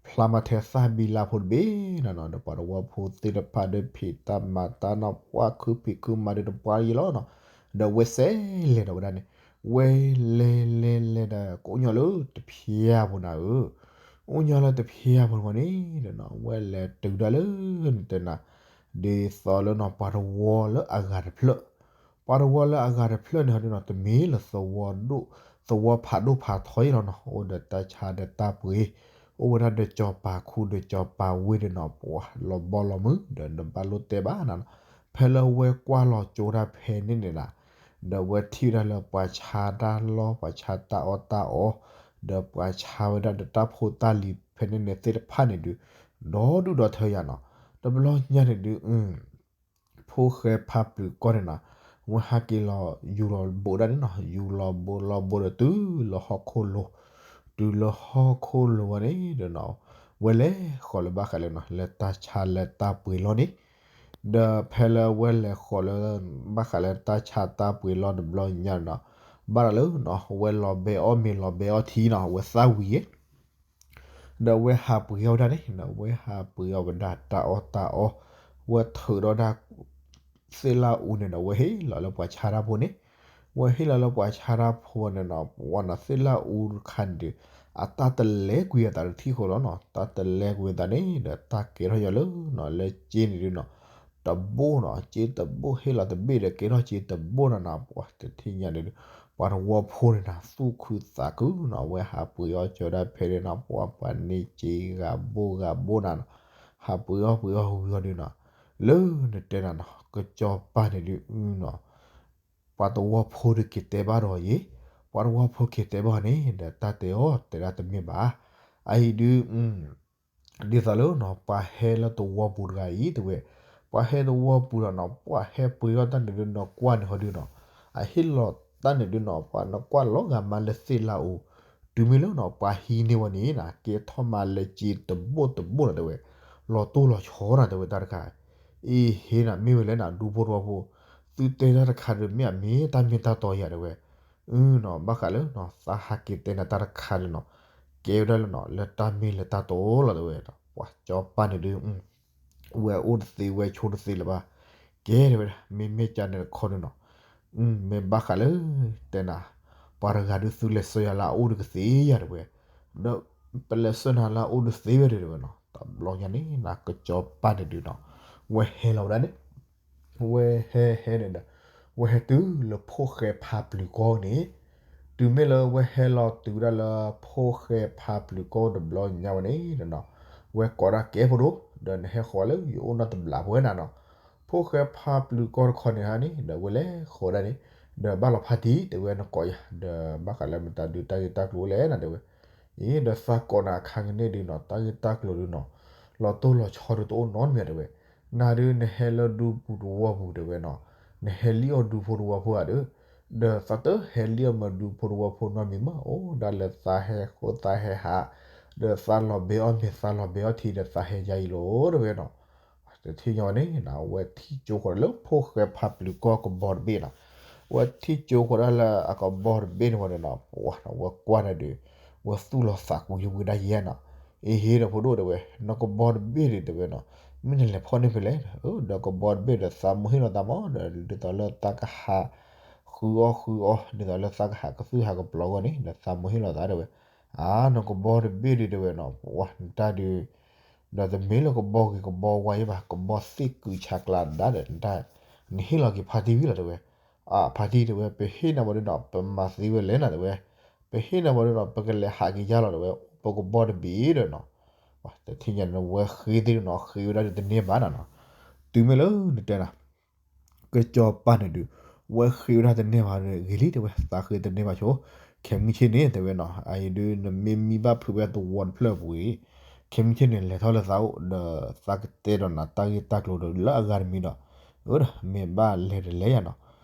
ဖျါမးထဲသၣ်ဘံလါဖိတဘ့ၣ်နီၤနီၤ ဒီးပှၤတဝီဖိသ့ၣ်တဖၣ်ဒီးဖံးတၢ်မၤတၢ်နီၤ ပှၤခုဖံးခုမၤဒီးတပှၢ်ယဲလီၤနီၤ, ဒီးဝဲစဲးလဲၤဒီးဝဲဒၣ်န့ၣ် ဝဲလဲၤလဲၤလဲၤဒီး ကအိၣ်ညီလၢတဖျါပူၤနၤဧၢ, အိၣ်ညီလၢတဖျါပူၤတခီန့ၣ်ဒီးနီၤ ဝဲလဲၤတုၤဒၣ်လၢနတဲနၤ ဒ်သိးလၢနီၤ ပှၤတဝီလၢအဂၤတဖျၢၣ် ပှၤတဝီလၢအဂၤတဖျၢၣ်န့ၣ်ဟီဒုးနီၤ တမ့ၢ်လၢသဝီဒိၣ် သဝီဖးဒိၣ်ဖးထီအံၤလီၤနီၤ, အိၣ်ဒီးတၢ်ဆါဒီးတၢ်ပှ့ၤ, အိၣ်ဝဲဒၣ်ဒီးစီၤပၤခူဒီးစီၤပၤဝ့ၢ်ဒီးနီၤ ပှၤလီၤဘီလီၤမုၢ် ဒီးနဘၣ်လိၣ်တဲဘၣ်နၤနီၤ, ဖဲလၢဝဲကွၢ်လီၤကၠိတၢ်ဖဲန့ၣ်န့ၣ်နီၤ, ဒီးဝဲထံၣ်ဝဲဒၣ်လၢပှၤဆါတၢ်လီၢ် ပှၤဆါတၢ်အီၣ်တၢ်အီ, ဒီးပှၤဆါဝဲဒၣ်ဒီးတၢ်ဖိတၢ်လံၤဖဲန့ၣ်န့ၣ်သ့ၣ်တဖၣ်န့ၣ်ဒုး ဒီဒူၣ်ဒီထၢယၤနီၤ, တဘျီညါန့ၣ်ဒုး ဖိၣ်ဃဲဖါပျုၤကီၢ်န့ၣ်နီၤ, ဝဲဟးက့ၤလီၤယူၤလီၤဘူးဒၣ်န့ၣ်နီၤ, ယူၤလီၤဘူးလီၤဘူးဒီးတုၤလၢဟီၣ်ခိၣ်လိၤ, တုၤလၢဟီၣ်ခိၣ်လိၤဝဲန့ၣ်ဒီးနီၤ, ဝဲလဲၤဃီၤလၢဘၣ်ဃးလၢနီၤ လၢတၢ်ဆါလၢတၢ်ပှ့ၤလီၢ်န့ၣ်, ဒီးဖဲလၢဝဲလဲၤဃီၤလၢ ဘၣ်ဃးလၢတၢ်ဆါတၢ်ပှ့ၤလီၢ်တဘျီညါန့ၣ်နီၤ, ဘၣ်ဒီးလၢနီၤ ဝဲလီၤဘဲအီၣ်မ့ၤလီၤဘဲအီၣ်ထံနီၤ ဝဲသၣ်ဝံၤယဲ ဒီးဝဲဟးပှ့ၤအီၣ်ဝဲဒၣ်န့ၣ်ဒီး ဝဲဟးပှ့ၤအီၣ်ဝဲဒၣ်တၢ်အီၣ်တၢ်အီ, ဝဲထုးဒီးဒၣ် သ့ၣ်လၣ်အူန့ၣ်ဒီး ဝဲဟ့ၣ်လီၤလၢပှၤဆါတၢ်ဖိန့ၣ်, ဝဲဟ့ၣ်လီၤလၢပှၤဆါတၢ်ဖိန့ၣ်နီၤ, ပဝဲနီၤ သ့ၣ်လၣ်အူတခါန့ၣ်ဒီး အတၢ်တလဲကွံာ်အသးတထံၣ်ဃီလီၤနီၤ, တၢ်တလဲကွံာ်အသးန့ၣ်ဒီး တၢ်ကဲထီၣ်ယီၤလၢနီၤ လၢက့န့ၣ်ဒုးနီၤ, တဘိနီၤ, က့တဘိဟ့ၣ်လီၤတဘ့ၣ်ဒီး ကဲထီၣ်က့တဘိနီၤနီၤ, ပှၤတထံၣ်ညါန့ၣ်ဒုး ပှၤတဝီဖိန့ၣ်နီၤ သူၣ်ခုသးခုနီၤ, ဝဲဟးပှ့ၤအီၣ်ကၠီဒၣ်ဖဲန့ၣ်နီၤ, ပှၤပှၤန့ၢ်က့ဂၤဘိဂၤဘိနၤနီၤ, ဟးပှ့ၤအီၣ်ပှ့ၤအီၣ်ဝံၤအီၤဒုးနီၤ, လၢနတဲနၤနီၤ ကစီၤပၤန့ၣ်ဒုးနီၤ ပှၤတဝီဖိဒုးက့ၤတဲဘၣ်ဒီးယဲ, ပှၤတဝီဖိက့ၤတဲဘၣ်န့ၣ်ဒီး တၢ်တဲအီၤတဲဒၣ်တမ့ၢ်ဘၣ်, အအံၤဒုး ဒ်သိးလၢနီၤ ပှၤဟဲလၢတဝီပူၤတဂၤအံၤတဲဝဲ, ပှၤဟဲတဝီပူၤဒီးနီၤ ပှၤဟဲပှ့ၤထီၣ်တၢ်န့ၣ်ဒုး နကွၢ်န့ၣ်ဟီဒုးနီၤ, အဟ့ၣ်လီၤတၢ်န့ၣ်ဒုးနီၤ ပှၤနကွၢ်လီၤဂာ်မးလၢသ့ၣ်လၣ်အူ, တုၤမ့ၢ်လၢနီၤ ပှၤဟံးန့ၢ်ဝဲန့ၣ်နီၤ ကဲထီၣ်မးလၢက့တဘိတဘိနီၤတဲဝဲ, လီၤတိၢ်လီၤဆီနီၤတဲဝဲတၢ်တခါ, အ့ဟ့နၤ မ့ၢ်ဝဲလဲၣ်နၤ ဒူဖိတဝီဖိ, သုတဲတၢ်တခါဒီး မ့ၢ်အမ့ၢ်တၢ်မ့ၢ်တၢ်တီယၤတဲဝဲ နီၤ ဘၣ်ဃးလၢနီၤ သးဟးက့ၤတဲနၤတၢ်တခါဒီးနီၤ, ကဲဝဲဒၣ်လၢနီၤ လၢတၢ်မ့ၢ်လၢတၢ်တီလီၤတဲဝဲ, ပှၤကစီၤပၤန့ၣ်ဒုး ဝဲအိၣ်တသ့ဝဲဆိးတသ့လၢၤဘၣ်, ကဲတဲဝဲဒၣ် မ့မ့ၢ်ကန့ၣ်တခီဒုးနီၤ, မ့ၢ်ဘၣ်ဃးလၢ တဲနၤ ပှၤတဂၤဒုးသုလဲၤဆှၢယၤလၢအအိၣ်ဒုးကသ့ယၤတဲဝဲ, ဒီးပလဲၤဆှၢနၤလၢအအိၣ်ဒုးသ့ဝဲဒၣ်တဲဝဲနီၤ, တဘျီညါန့ၣ်နီၤ ကစီၤပၤန့ၣ်ဒုးနီၤ ဝဲဟဲလီၤဝဲဒၣ်န့ၣ် ဝဲဟဲဟဲန့ၣ်ဒီး ဝဲဟဲတုၤလၢဖိၣ်ဃဲဖးပျုၤကီၢ်န့ၣ်, တုၤမ့ၢ်လၢဝဲဟဲလီၤတုၤဝဲဒၣ်လၢဖိၣ်ဃဲဖးပျုၤကီၢ်တဘျီညါဝဲန့ၣ်ဒီးနီၤ, ဝဲကိးဒၣ်ကဲဖိဒိၣ်, ဒီးနဟဲဃီၤလၢယအိၣ်နီတဘျီဖိဝဲနၤနီၤ, ဖိၣ်ဃဲဖးပျုၤကီၢ်တခီန့ၣ်ဟါန့ၣ် ဒီးဝဲလဲၤဃီၤဒၣ်န့ၣ်, ဒီးဘၣ်လီၤဖးတံၢ်တဲဝဲနကိးယၤ, ဒီးဘၣ်ဃးလၢမတၤဒုးတၢ်ဂ့ၢ်တၢ်ကျိၤလဲၣ်နၤတဲဝဲ, အံၤ ဒီးသးကိးနၤအခါကန့ၣ်ဒုးနီၤ တၢ်ဂ့ၢ်တၢ်ကျိၤဒုးနီၤ လီၤတိၢ်လီၤဆီဒုးတအိၣ်နီတမံၤတဲဝဲ, နၤဒုးနဟဲလၢဒူပူၤတဝီပူၤတဲဝဲနီၤ, နဟဲလံၣ်အီၣ်ဒူဖိတဝီဖိဧါဒီး, ဒီးသးတဟဲလံၣ်အီၣ်မၤဒူဖိတဝီဖိနီတမံၤမး အိၣ်ဒၣ်လၢသးဟဲဃိသးဟဲဟး, ဒီးသးလီၤဘဲအီၣ်မ့ၤသးလီၤဘဲအီၣ်ထံဒီးသးဟဲယါအံၤလီၤတဲဝဲနီၤ တထံၣ်ညါဝဲန့ၣ် အဝဲထံၣ်ကၠိဃီၤလၢဖိၣ်ဃဲဖးပျုၤကီၢ်ကဘီတဘ့ၣ်နီၤ, ဝဲထံၣ်ကၠိဃီၤဒၣ်လၢအကဘီတဘ့ၣ်န့ၣ်ဝဲန့ၣ်နီၤ, ပှၤဝဲကွၢ်န့ၣ်ဒုး ဝဲသူၣ်လီၤသးကူယဝံၤဒၣ်ယဲနီၤ, အ့ဟ့ဒီးဖိဒိၣ်တဲဝဲ, နကဘီတဘ့ၣ်ဒုးတဲဝဲနီၤ, မ့ၢ်နလဲၤဖီၣ်န့ၢ်ဖဲလဲၣ်, ဒီးကဘီတဘ့ၣ်ဒီးသးမိၢ်ဟ့ၣ်လီၤသးမးဒီး ဒ်သိးလၢသးကဟး ဃုအီၣ်ဃုအီ ဒ်သိးလၢသးကဟးကသုၣ်ဟးကပျီၤအဂီၢ်န့ၣ် ဒီးသးမိၢ်ဟ့ၣ်လီၤသးတဲဝဲ, အါ နကဘီတဘ့ၣ်ဒုးတဲဝဲနီၤ, ပှၤနတၢ်ဒုး ဒီးတမ့ၢ်လၢကဘီဂ့ၤကဘီဝါယဲဘၣ်, ကဘီသ့ၣ်ကုးဆးကျးဒါဒီးနတၢ်, နဟ့ၣ်လီၤက့ၤဖါတံၢ်ဝံၤလီၤတဲဝဲ, အဖါတံၢ်တဲဝဲ ပဟ့ၣ်နၤဝဲဒုးနီၤ ပမၤသ့ဝဲလဲၣ်နၤတဲဝဲ, ပဟ့ၣ်နၤဝဲဒုးနီၤ ပကလဲၤဟးက့ၤယါလီၤတဲဝဲ, ပကဘီတဘ့ၣ်ဒီးနီၤ, တထံၣ်ညါန့ၣ် ဝဲဃ့သ့ၣ်ဒုးနီၤ ဃ့ဝဲဒၣ်ဒုးတန့ၢ်ဘၣ်နၤနီၤ, တုၤမ့ၢ်လၢနတဲနၤ ကစီၤပၤန့ၣ်ဒုး ဝဲဃ့ဝဲဒၣ်တန့ၢ်ဘၣ်ဒီး ဂ့ၤလံတဲဝဲ သးဃ့တန့ၢ်ဘၣ်ဆိ, ခဲမုၢ်ဆ့ၣ်န့ၣ်တဲဝဲနီၤ အအံၤဒုး နမ့ၢ်မံဘၣ်ဖုးဝဲသဝီတဖျၢၣ်ပူၤအံၤ, ခဲမုၢ်ဆ့ၣ်န့ၣ် လဲၤထီၣ်လၢသးအိၣ် ဒီးသးကတဲဒီးနၤတၢ်ဂ့ၢ်တၢ်ကျိၤဒီးလၢအဂၤတမံၤဒီး, အၢ ဒီးမ့ၢ်ဘၣ်လဲၤတလဲၤယၤနီၤ,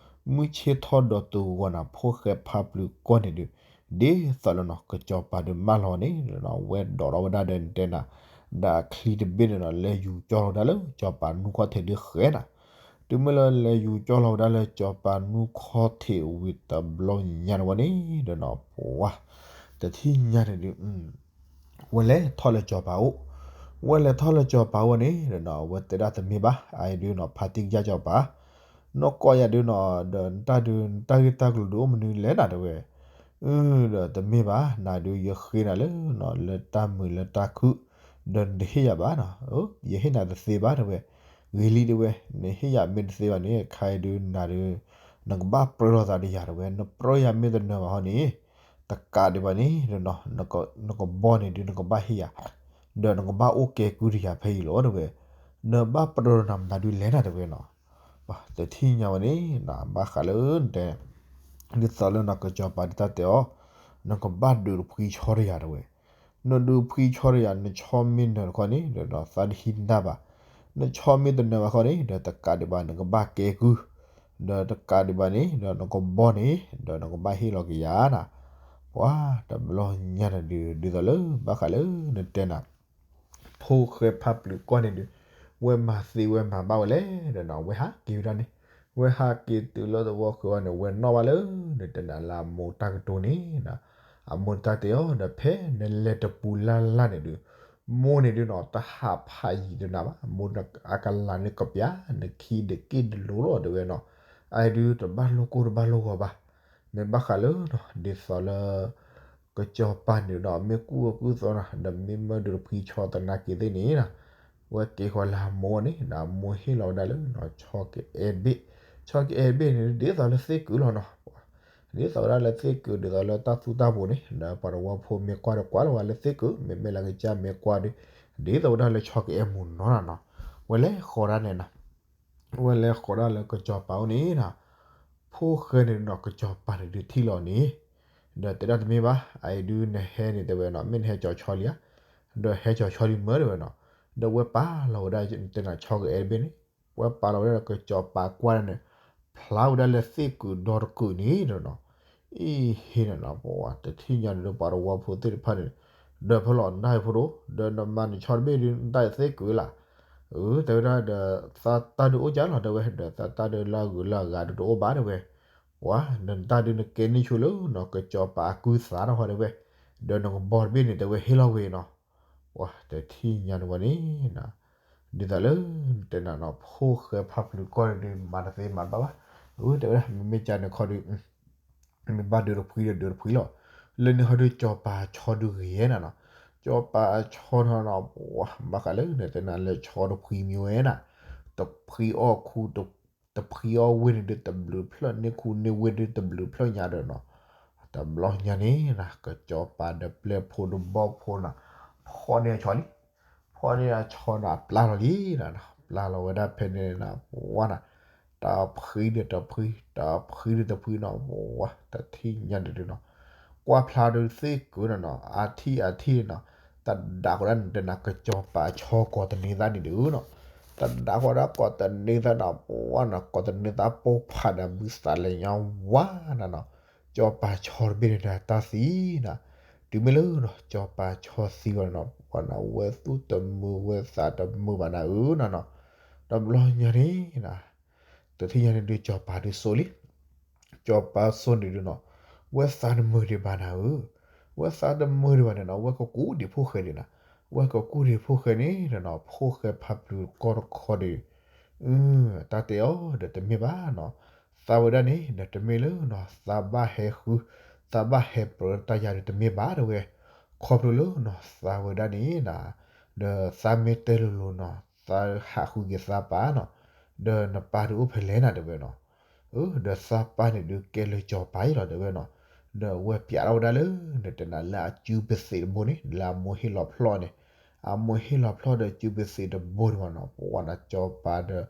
မုၢ်ဆ့ၣ်ထီၣ်ဒီးတုၤဂီၤနၤ ဖိၣ်ဃဲဖးပျုၤကီၢ်န့ၣ်ဒုး, ဒ်သိးလၢနီၤ ကစီၤပၤဒုးမၢလီၤန့ၣ် ဝဲဒိးထီၣ်ဝဲဒၣ်ဒီးနတဲနၤ ဒီးအချံတဘ့ၣ်န့ၣ်ဒီး လဲၤယူၤကၠီလီၤဝဲဒၣ်လၢစီၤပၤနူခီၣ်ထံးဒုးဃဲနၤ, တုၤမ့ၢ်လၢလဲၤယူၤကၠီလီၤဝဲဒၣ်လၢစီၤပၤနူခီၣ်ထံးဝံၤတဘျီညါန့ၣ်ဝဲန့ၣ်ဒီးနီၤ ပှၤ တထံၣ်ညါန့ၣ်ဒုး ဝဲလဲၤထီၣ်လၢစီၤပၤအိၣ်, ဝဲလဲၤထီၣ်လၢစီၤပၤအိၣ်န့ၣ်ဒီးနီၤ ဝဲတဲဒၣ်တမ့ၢ်ဘၣ် အအံၤဒုးနီၤ ဖါတံၢ်ကစၢ်စီၤပၤ နကိးယၤဒုးနီၤ ဒီးနတၢ်ဒုး နတၢ်ဂ့ၢ်တၢ်ကျိၤဒုးအိၣ်မနုၤလဲၣ်နၤတဲဝဲ, အၢ ဒီးတမ့ၢ်ဘၣ် နၤဒုးယဃ့နၤလၢနီၤ လၢတၢ်မုာ်လၢတၢ်ခုၣ်, ဒီးနတဟ့ၣ်ယၤဘၣ်နီၤ, ယဟ့ၣ်နၤတသ့ဘၣ်တဲဝဲ, ဂ့ၤလံတဲဝဲ, နဟ့ၣ်ယၤမ့ၢ်တသ့ဘၣ်န့ၣ် ခါအံၤဒုးနၤဒုး နကဘၣ်ပြၢလိာ်သးဒီးယၤတဲဝဲ, နပြၢယၤမ့ၢ်တနၢၤဘၣ်ဟီန့ၣ် တကးဒံးဘၣ်န့ၣ် နကဘီန့ၣ်ဒုးနကဘၣ်ဟ့ၣ်ယၤ, ဒီးနကဘၣ်အိၣ်ကဲကုၢ်တယၤဖဲအံၤလီၤတဲဝဲ, နဘၣ်ပြၢနၤမတၤဒုးလဲၣ်နၤတဲဝဲနီၤ, တထံၣ်ညါဝဲန့ၣ် ဘၣ်ဃးလၢနတဲ ဒ်သိးလၢနီၤ ကစီၤပၤဒုးတၢ်တဲအီၤ, နကဘၣ်ဒုးတဖှံဆီတယၤတဲဝဲ, နဒုးဖှံဆီတယၤ နဆီမ့ၢ်နၢၤတခီန့ၣ် ဒီးသးတဟံးနၤဘၣ်, နဆီမ့ၢ်တနၢၤဘၣ်ခီန့ၣ် ဒီးတကးဒံးဘၣ် နကဘၣ်ကဲကုၢ်, ဒီးတကးဒံးဘၣ်န့ၣ် ဒီးနကဘီန့ၣ် ဒီးနကဘၣ်ဟ့ၣ်လီၤက့ၤယၤနၤ, ပှၤတဘျီညါန့ၣ်ဒုး ဒ်သိးလၢဘၣ်ဃးလၢနတဲနၤ ဖိၣ်ဃဲဖးပျုၤကီၢ်န့ၣ်ဒုး ဝဲမၤသ့ဝဲမၤဘၣ်ဝဲလဲၣ်ဒီးနီၤ ဝဲဟးက့ၤဝဲဒၣ်န့ၣ်, ဝဲဟးက့ၤတုၤလၢသဝီဃၢၤဝဲန့ၣ် ဝဲနီၣ်ဘၣ်လၢ နတဲနၤလၢအမိၢ်တၢ်ကတိၤန့ၣ်နီၤ, အမိၢ်တၢ်တဲအီၤဒီး ဖဲနလဲၤတပူၤလၢ်လၢ်န့ၣ်ဒုး မိၢ်န့ၣ်ဒုးနီၤ တဟးဖးယံၤတနၤဘၣ်, မိၢ်အကလၤန့ၣ်ကပျၢ် နခံဒုးက့ၣ်ဒုးလိၤလီၤတဲဝဲနီၤ. အအံၤဒုးတဘၣ်လိၣ်ကိၢ်တဘၣ်လိၣ်ဂီၤဘၣ်. မ့ၢ်ဘၣ်ဃးလၢ ဒ်သိးလၢ ကစီၤပၤန့ၣ်ဒီး မ့ၢ်ကူၣ်အၢကူၣ်သီနီၤ ဒီးမ့ၢ်မၢဒုးတဖှံဆီသနာ်က့သ့ၣ်န့ၣ်နီၤ ဝဲက့ၤဃီၤလၢအမိၢ်န့ၣ် ဒီးအမိၢ်ဟ့ၣ်လီၤဝဲဒၣ်လၢ ဆီကအဲၣ်တဘ့ၣ်, ဆီကအဲၣ်တဘ့ၣ်န့ၣ် ဒ်သိးလၢသ့ၣ်ကုာ်လီၤနီၤ. ဒ်သိးဝဲဒၣ်လၢသ့ၣ်ကုာ် ဒ်သိးလၢတၢ်သူတၢ်ပူၤန့ၣ် ဒီးပှၤတဝီဖိမ့ၢ်ကွၢ်ဒီးကွၢ်လီၤဝဲလၢသ့ၣ်ကုာ် မ့မ့ၢ်လၢကစၢ်မ့ၢ်ကွၢ်ဒီး ဒ်သိးဝဲဒၣ်လၢဆီကအဲၣ်မူၤနီၤနီၤ. ဝဲလဲၤဃီၤဒၣ်န့ၣ်နီၤ ဝဲလဲၤဃီၤဒၣ်လၢကစီၤပၤအိၣ်န့ၣ်နီၤ ဖိၣ်ဃဲန့ၣ်နီၤ ကစီၤပၤန့ၣ်ဒုးထံၣ်လီၤန့ၣ် ဒီးတဲဒၣ်တမ့ၢ်ဘၣ် အအံၤဒုးနဟဲန့ၣ်တဲဝဲနီၤ မ့ၢ်နဟဲကၠီၤဆီလံဧါ, ဒီးဟဲကၠီၤဆီလံမၢတဲဝဲနီၤ. ဒီးဝဲပာ်လီၤဝဲဒၣ်တဲနၤဆီကအဲၣ်တဘ့ၣ်န့ၣ် ဝဲပာ်လီၤဝဲဒၣ်ဒီးကစီၤပၤကွၢ်ဒၣ်န့ၣ် ဖျါဝဲဒၣ်လၢသ့ၣ်ကုာ်ဒီတကုာ်န့ၣ်ဒီးနီၤ အံၤဟ့ၣ်န့ၣ်နီၤ ပဝဲတထံၣ်ညါန့ၣ်ဒီးပှၤတဝီဖိသ့ၣ်တဖၣ်န့ၣ် ဒီးဖဲလီၤနတၢ်အံၤဖိဒိၣ် ဒီးနမၤနဆီတဘ့ၣ်ဒုးနတၢ်အံၤသ့ၣ်ကုာ်လၢ အၢ တဲဝဲဒၣ်ဒီး သးတၢ်ဒုးအိၣ်ကၢလီၤတဲဝဲ ဒီးသးတၢ်ဒုးလၢအဂုၤလၢအဂၤဒုးတအိၣ်ဘၣ်တဲဝဲ ပှၤ နတၢ်ဒုးနကဲန့ၢ်ဆူၣ်လၢနီၤ ကစီၤပၤအကုသးထီၣ်ဃီတဲဝဲ ဒီးနကဘီတဘ့ၣ်န့ၣ်တဲဝဲဟ့ၣ်လီၤဝဲနီၤ. ပှၤတထံၣ်ညါန့ၣ်ဝဲန့ၣ် ဒ်သိးလၢ တဲနၤနီၤ ဖိၣ်ဃဲဖးပျုၤကီၢ်န့ၣ်ဒုး မၤတသ့မၤတဘၣ်ဘၣ်. အၢ တဲဝဲဒၣ် မ့မ့ၢ်ကန့ၣ်ခီဒုး မ့ၢ်ဘၣ်ဒုးတဖှံဒီးဒုးတဖှံလီၤ. လၢန့ၣ်ဟီဒုး ကၠီၤပၤဆီဒုးဂ့ၤယဲနၤနီၤ. ကၠီၤပၤဆီထီၣ်နီၤ ပှၤ ဘၣ်ဃးလၢန့ၣ် တဲနၤလၢဆီတဖှံမံၤဝဲနၤ, တဖှံအီၣ်ခူ တဖှံအီၣ်ဝ့ၢ်န့ၣ်ဒုး တဘျုးဖျၢၣ်န့ၢ်ခူန့ၢ်ဝ့ၢ်ဒုး တဘျုးဖျၢၣ်ညါဒီးနီၤ. တဘျီညါန့ၣ်နၤ ကစီၤပၤဒီးပျဲၢ်ဖိဒီးဘီၣ်ဖိနၤ ဖီၣ်န့ၢ်အဆီလံ. ဖီၣ်န့ၢ်အဆီနၤ အပျၢ်လီၤလံနၤ, ပျၢ်လီၤဝဲဒၣ်ဖဲန့ၣ်နၤ ပှၤနၤ တဖှံဒီးတဖှံ တဖှံဒီးတဖှံနီၤ ပှၤ တထံၣ်ညါန့ၣ်ဒုးနီၤ ကွၢ်ဖျါဒုးသ့ၣ်ကုာ်နၤနီၤ အထံၣ်အထံၣ်နီၤ တဒၣ်ဃီဒၣ်န့ၣ် တဲနၤ ကစီၤပၤဆီကိးတန့ၤသးန့ၣ်ဒုးနီၤ, တဒၣ်ဃီဒၣ်ကိးတန့ၤသးနီၤ ပှၤနၤ ကိးတန့ၤသးပိာ်ဖးဒီးဘုသးလဲၤညါဝါနၤနီၤ, ကစီၤပၤဆီတဘ့ၣ်န့ၣ်ဒီးတၢ်သံနၤ, တုၤမ့ၢ်လၢနီၤ ကစီၤပၤဆီသံဝဲနီၤ ပှၤနၤ ဝဲသူၣ်တမုာ်ဝဲသးတမုာ်ဘၣ်နၤဧၢနၤနီၤ, တဘျီညါန့ၣ်နၤ တထံၣ်ညါန့ၣ်ဒုး ကစီၤပၤဒုးစိလံ ကစီၤပၤစိန့ၣ်ဒုးနီၤ ဝဲသးတမုာ်ဒံးဘၣ်နၤဧၢ, ဝဲသးတမုာ်ဒံးဘၣ်န့ၣ်နီၤ ဝဲကကူးဒံးဖိၣ်ဃဲဒံးနၤ, ဝဲကကူးဒံးဖိၣ်ဃဲန့ၣ်ဒီးနီၤ ဖိၣ်ဃဲဖးပျုၤကီၢ်တခီဒုး တၢ်တဲအီၤဒီးတမ့ၢ်ဘၣ်နီၤ, သးဝဲဒၣ်န့ၣ်ဒီးတမ့ၢ်လၢနီၤ သးဘၣ်ဟဲဃု သးဘၣ်ဟဲပြၢတၢ်ယၤဒုးတမ့ၢ်ဘၣ်တဲဝဲ, ခီဖျိလၢနီၤ သးဝဲဒၣ်န့ၣ်နၤ ဒီးသးမ့ၢ်တဲလိၤလိၤနီၤ သးဟးဃုက့ၤသးပၢ်နီၤ, ဒီးနပၢ်ဒုးအိၣ်ဖဲလဲၣ်နၤတဲဝဲနီၤ အၢ ဒီးသးပၢ်န့ၣ်ဒုးကဲလၢကစီၤပၤအံၤလီၤတဲဝဲနီၤ, ဒီးအဝဲပျးထီၣ်ဝဲဒၣ်လၢ နတဲနၤလၢအစုပသံးတဘိန့ၣ် လၢအမိၢ်ဟ့ၣ်လီၤဖျီၣ်န့ၣ်, အမိၢ်ဟ့ၣ်လီၤဖျီၣ်ဒီးစုပသံးတဘိန့ၣ်မနီၤ ပဝဲနၤကစီၤပၤဒီး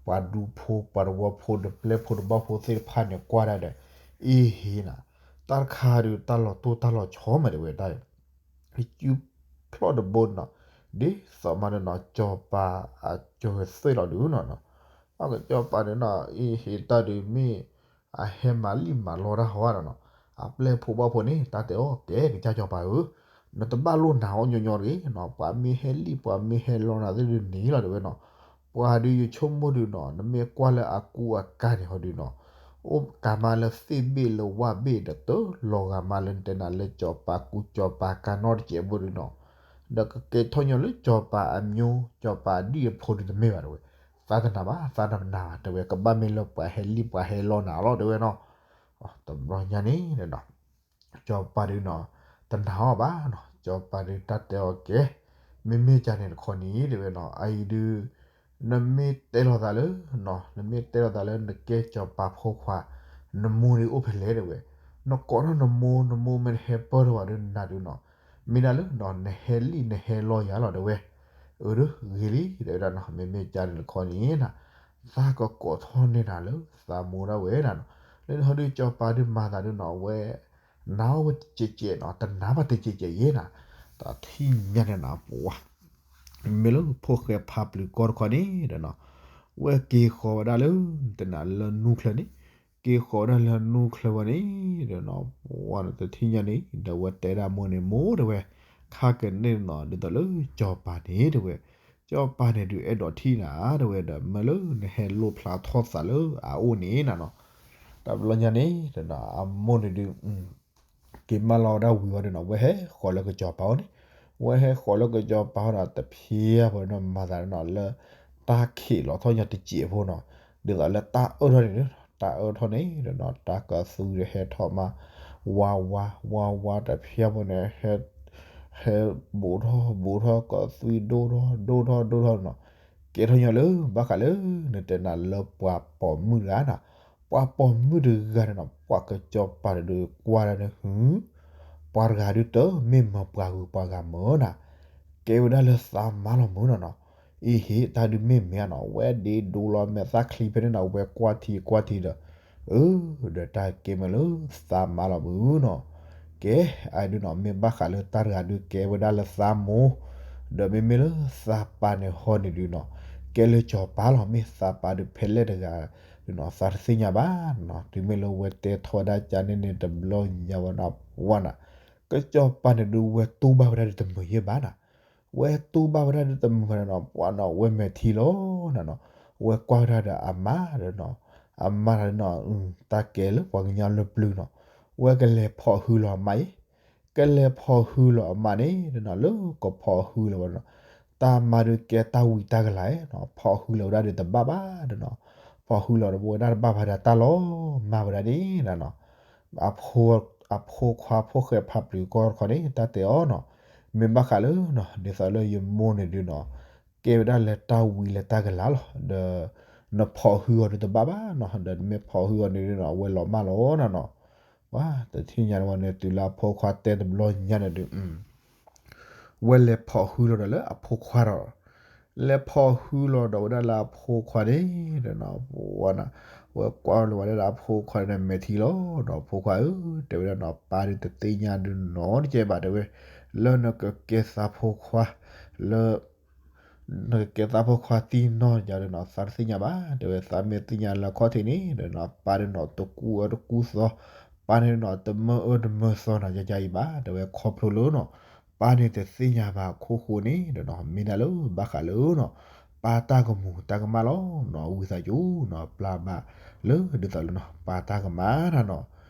ပှၤဒူဖိ ပှၤတဝီဖိဒီးပျဲၢ်ဖိတဘီၣ်ဖိသ့ၣ်တဖၣ်န့ၣ် ကွၢ်ဒၣ်ဒီး အ့ဟ့နၤ, တၢ်တခါဒုးတၢ်လီၤတိၢ်တၢ်လီၤဆီမးတဲဝဲဒၣ် စုဖျီၣ်တဘိန့ၣ်နီၤ, ဒ်သိးမးန့ၣ်နီၤ ကစီၤပၤအစၢၤသွဲၣ်လီၤဒုးနီၤ, အကစီၤပၤန့ၣ်နီၤ အ့ဟ့တၢ်ဒုးမ့ၢ် အဟဲမၤလံၣ်မၤလီတၢ်ဟီဧါနီၤ, အပျဲၢ်ဖိဘီၣ်ဖိန့ၣ် တၢ်တဲအီၤကဲ ကစၢ်ကစီၤပၤဧၢ, နတဘၣ်လိၣ်နၤအီၤညီညီတဂ့ၤနီၤ, ပှၤမ့ၢ်ဟဲလံၣ်ပှၤမ့ၢ်ဟဲလီနၤသ့ၣ်ဒုးန့ၣ်လီၤတဲဝဲနီၤ, ပှၤဒုးယဆိကမိၣ်ဒုးနီၤ နမ့ၢ်ကွၢ်လၢအကူအကၤန့ၣ်ဟီဒုးနီၤ အိၣ်ကၤမးလၢသ့ၣ်ဘ့ၣ်လၢဝၣ်ဘ့ၣ်ဒီးတလီၤဂာ်မးလၢနတဲနၤလၢကစီၤပၤကူကစီၤပၤကၤနီတစဲးဘိဒုးနီၤ, ဒီးကကဲထီၣ်ညီလၢကစီၤပၤအမျိုး ကစီၤပၤအဒံၣ်အဖိဒုးတမ့ၢ်ဘၣ်တဲဝဲ, သးတနာ်ဘၣ် သးတနာ်ဘၣ်တဲဝဲ ကဘၣ်မ့ၢ်လၢပှၤဟဲလံၣ်ပှၤဟဲလီနၤလီၤတဲဝဲနီၤ, တဘျီညါန့ၣ် ကစီၤပၤဒုးနီၤ တနာ်အီၤဘၣ်နီၤ, ကစီၤပၤဒုးတၢ်တဲအီၤကဲ, မ့မ့ၢ်ကန့ၣ်တခီန့ၣ်တဲဝဲနီၤ အအံၤဒုး နမ့ၢ်တဲလိာ်သးလၢ နမ့ၢ်တဲလိာ်သးလၢနကဲစီၤပၤဖိခွါ, နမိၢ်ဒုးအိၣ်ဖဲလဲၣ်တဲဝဲ, နကိးထီၣ်နမိၢ် နမိၢ်မ့ၢ်တဟဲပၢၢ်ထီၣ်ဘၣ်ဒုးနၤဒုးနီၤ, မ့ၢ်ဒၣ်လၢနီၤ နဟဲလံၣ်နဟဲလီယၤလီၤတဲဝဲ, အၢဒုးဂ့ၤလံတဲဝဲဒၣ်နီၤ, မ့မ့ၢ်ကန့ၣ်တခီန့ၣ်နၤ သးကကိးထီၣ်န့ၢ်နၤလၢသးမိၢ်ဒၣ်ဝဲဒၣ်နီၤ, လၢနဟီဒုးကစီၤပၤဒုးမၤသးဒုးနီၤ အဝဲ နၤအိၣ်ဝဲတစဲးစဲးနီၤ တနာ်ဘၣ်တစဲးစဲးယဲနၤ, တထံၣ်ညါန့ၣ်နၤပှၤ မ့ၢ်လၢဖိၣ်ဃဲဖးပျုၤကီၢ်တခီန့ၣ်ဒီးနီၤ, ဝဲက့ၤဃီၤဝဲဒၣ်လၢ နတဲနၤလၢနူၢ်ချၢန့ၣ်, က့ၤဃီၤဝဲဒၣ်လၢနူၢ်ချၢဝဲန့ၣ်ဒီးနီၤ ပှၤတထံၣ်ညါန့ၣ် ဒီးဝဲတဲဒၣ်မိၢ်န့ၣ် မိၢ်တဲဝဲ, ခါကန့ၣ်နီၤ ဒ်သိးလၢကစီၤပၤန့ၣ်တဲဝဲ, ကစီၤပၤန့ၣ်ဒုးအဲၣ်ဒိးထံၣ်နၤတဲဝဲဒီး မ့ၢ်လၢနဟဲလိၣ်ဖျါထီၣ်သးလၢအအိၣ်န့ၣ်နၤနီၤ, တဘျီညါန့ၣ်ဒီးနီၤ အမိၢ်န့ၣ်ဒုး က က့ၤမၤလီၤဝဲဒၣ်ဝံၤဝံၤဒီးနီၤ ဝဲဟဲဃီၤလၢကစီၤပၤအအိၣ်န့ၣ်, ဝဲဟဲဃီၤလီၤကစီၤပၤအအိၣ်ဒီး တဖျဲဖိဒီးနီၤ မၤသးဒီးနီၤ လၢတၢ်ခံးလီၤထီၣ်ညီတစဲးဖိနီၤ, ဒ်သိးလၢတၢ်အၢၣ်ထီၣ်န့ၣ်, တၢ်အၢၣ်ထီၣ်န့ၣ်ဒီးနီၤ တၢ်ကသွံဒီးဟဲထီၣ်မး ဝါဝါ ဝါဝါ တဖျဲဖိန့ၣ် ဟဲ ဟဲဘူးထီၣ် ဘူးထီၣ် ကသွံဒိၣ်ထီၣ် ဒိၣ်ထီၣ် ဒိၣ်ထီၣ်နီၤ, ကဲထီၣ်ညီလၢ ဘၣ်ဃးလၢ နတဲနၤလၢပှၤပိာ်မုၣ်တဂၤနီၤ, ပှၤပိာ်မုၣ်တဂၤန့ၣ်နီၤ ပှၤကစီၤပၤတဒုးကွၢ်ဒၣ်န့ၣ်ဟု, ပှၤတဂၤဒုးတမ့ၢ်မၢပှၤဂုၤပှၤဂၤမၢနီၤ, ကဲဝဲဒၣ်လၢသးမါလီၤမုၢ်နီၤနီၤ, အ့ဟ့ၣ် တၢ်ဒုးမ့ၢ်မ့ၢ်နီၤ ဝဲဒ့ဒိလီၤမဲာ်သၣ်ချံဖဲန့ၣ်နီၤ ဝဲကွၢ်ထံကွၢ်ထံဒီး အၢ ဒီးတၢ်ကဲမ့ၢ်လၢသးမါလီၤမုၢ်နီၤ, ကဲ အဒုးနီၤ မ့ၢ်ဘၣ်ဃးလၢတၢ်တဂၤဒုးကဲဝဲဒၣ်လၢသးမိၢ်, ဒီးမ့မ့ၢ်လၢသးပၢ်န့ၣ်ဟီန့ၣ်ဒုးနီၤ, ကဲလၢစီၤပၤလီၤ မ့ၢ်သးပၢ်ဒုးဖဲလဲၣ်တဂၤဒုးနီၤ သးတသ့ၣ်ညါဘၣ်နီၤ, တုၤမ့ၢ်လၢဝဲတဲထီၣ်ဝဲဒၣ်ကန့ၣ်န့ၣ် တဘျီညါဝဲနီၤ ပှၤနီၤ, ကစီၤပၤန့ၣ်ဒုးဝဲတူၢ်ဘၣ်ဝဲဒၣ်ဒုးတမုာ်ယဲၢ်ဘၣ်နီၤ ဝဲတူၢ်ဘၣ်ဝဲဒၣ်ဒုးတမုာ်ဘၣ်နီၤ ပှၤနီၤ ဝဲမဲာ်ထံလီၤနီၤနီၤ, ဝဲကွၢ်ဝဲဒၣ်ဒီးအမါဒီးနီၤ, အမါဒီးနီၤ တၢ်ကဲလၢပှၤကညီလၢပျုၤနီၤ, ဝဲကလဲၤဖီၣ်ဟုလီၤအမါအံၤ, ကလဲၤဖီၣ်ဟုလီၤအမါန့ၣ်ဒီးနီၤ လၢကဖီၣ်ဟုလီၤဝဲနီၤ, တၢ်မၤဒုးကဲတၢ်ဝံၤတၢ်ကလၤနီၤ, ဖီၣ်ဟုလီၤဝဲဒၣ်ဒုးတဘၣ်ဘၣ်ဒီးနီၤ, ဖီၣ်ဟုလီၤဝဲဒၣ်တဘၣ်ဘၣ်ဒီးတၢ်လီၤမၢ်ဝဲဒၣ်န့ၣ်နီၤ အဖိခွါဖိၣ်ဃဲဖးပျုၤကီၢ်တခီန့ၣ် တၢ်တဲအီၤနီၤ, မ့ၢ်ဘၣ်ဃးလၢနီၤ ဒ်သိးလၢယမိၢ်န့ၣ်ဒုးနီၤ, ကဲဝဲဒၣ်လၢတၢ်ဝံၤလၢတၢ်ကလၤလီၤ, ဒီးနဖီၣ်ဟုအီၤဒုးတဘၣ်ဘၣ်နီၤ, ဒီးနမ့ၢ်ဖီၣ်ဟုအီၤန့ၣ်ဒုးနီၤ အဝဲလီၤမၢ်လီၤနီၤနီၤ, ပှၤတထံၣ်ညါန့ၣ်ဝဲန့ၣ် တုၤလၢအဖိခွါတဲတဘျီညါန့ၣ်ဒုး ဝဲလဲၤဖီၣ်ဟုလီၤဒီးလၢအဖိခွါဒီး, လဲၤဖီၣ်ဟုလီၤဒီးဝဲဒၣ်လၢအဖိခွါန့ၣ်ဒီးနီၤ, ဝဲနီၤ, ဝဲကွၢ်လီၤဝဲဒၣ်လၢအဖိခွါန့ၣ်မဲာ်ထံလီၤ, ဒီးအဖိခွါဧၢ, တဲဝဲဒၣ်နီၤ ပၢ်ဒုးတသ့ၣ်ညါဒုးနီတကဲဘၣ် တဲဝဲ, လၢနကကဲသးဖိခွါ, လၢ နကကဲသးဖိခွါသံနီၢ်ယၤဒီးနီၤ သးတသ့ၣ်ညါဘၣ်, တဲဝဲ သးမ့ၢ်သ့ၣ်ညါလၢအခီၣ်ထံးန့ၣ်ဒီးနီၤ ပၢ်ဒုးနီၤ တကူအၢတကူသီ, ပၢ်န့ၣ်နီၤ တမၢအၢတမၢသီနီၤ ယၤယၤအံၤဘၣ်, တဲဝဲ ခီဖျိလၢနီၤ ပၢ်န့ၣ်တသ့ၣ်ညါဘၣ်အခိၣ်ဃိန့ၣ်ဒီးနီၤ မ့ၢ်ဒၣ်လၢဘၣ်ဃးလၢနီၤ ပၢ်တၢ်ကမူၤတၢ်ကမၣ်လီၤနီၤ, ဝံသးစူၤနီၤ ပျၢ်ဘၣ်လၢဒ်သိးလၢနီၤ ပၢ်တၢ်ကမၣ်နီၤ,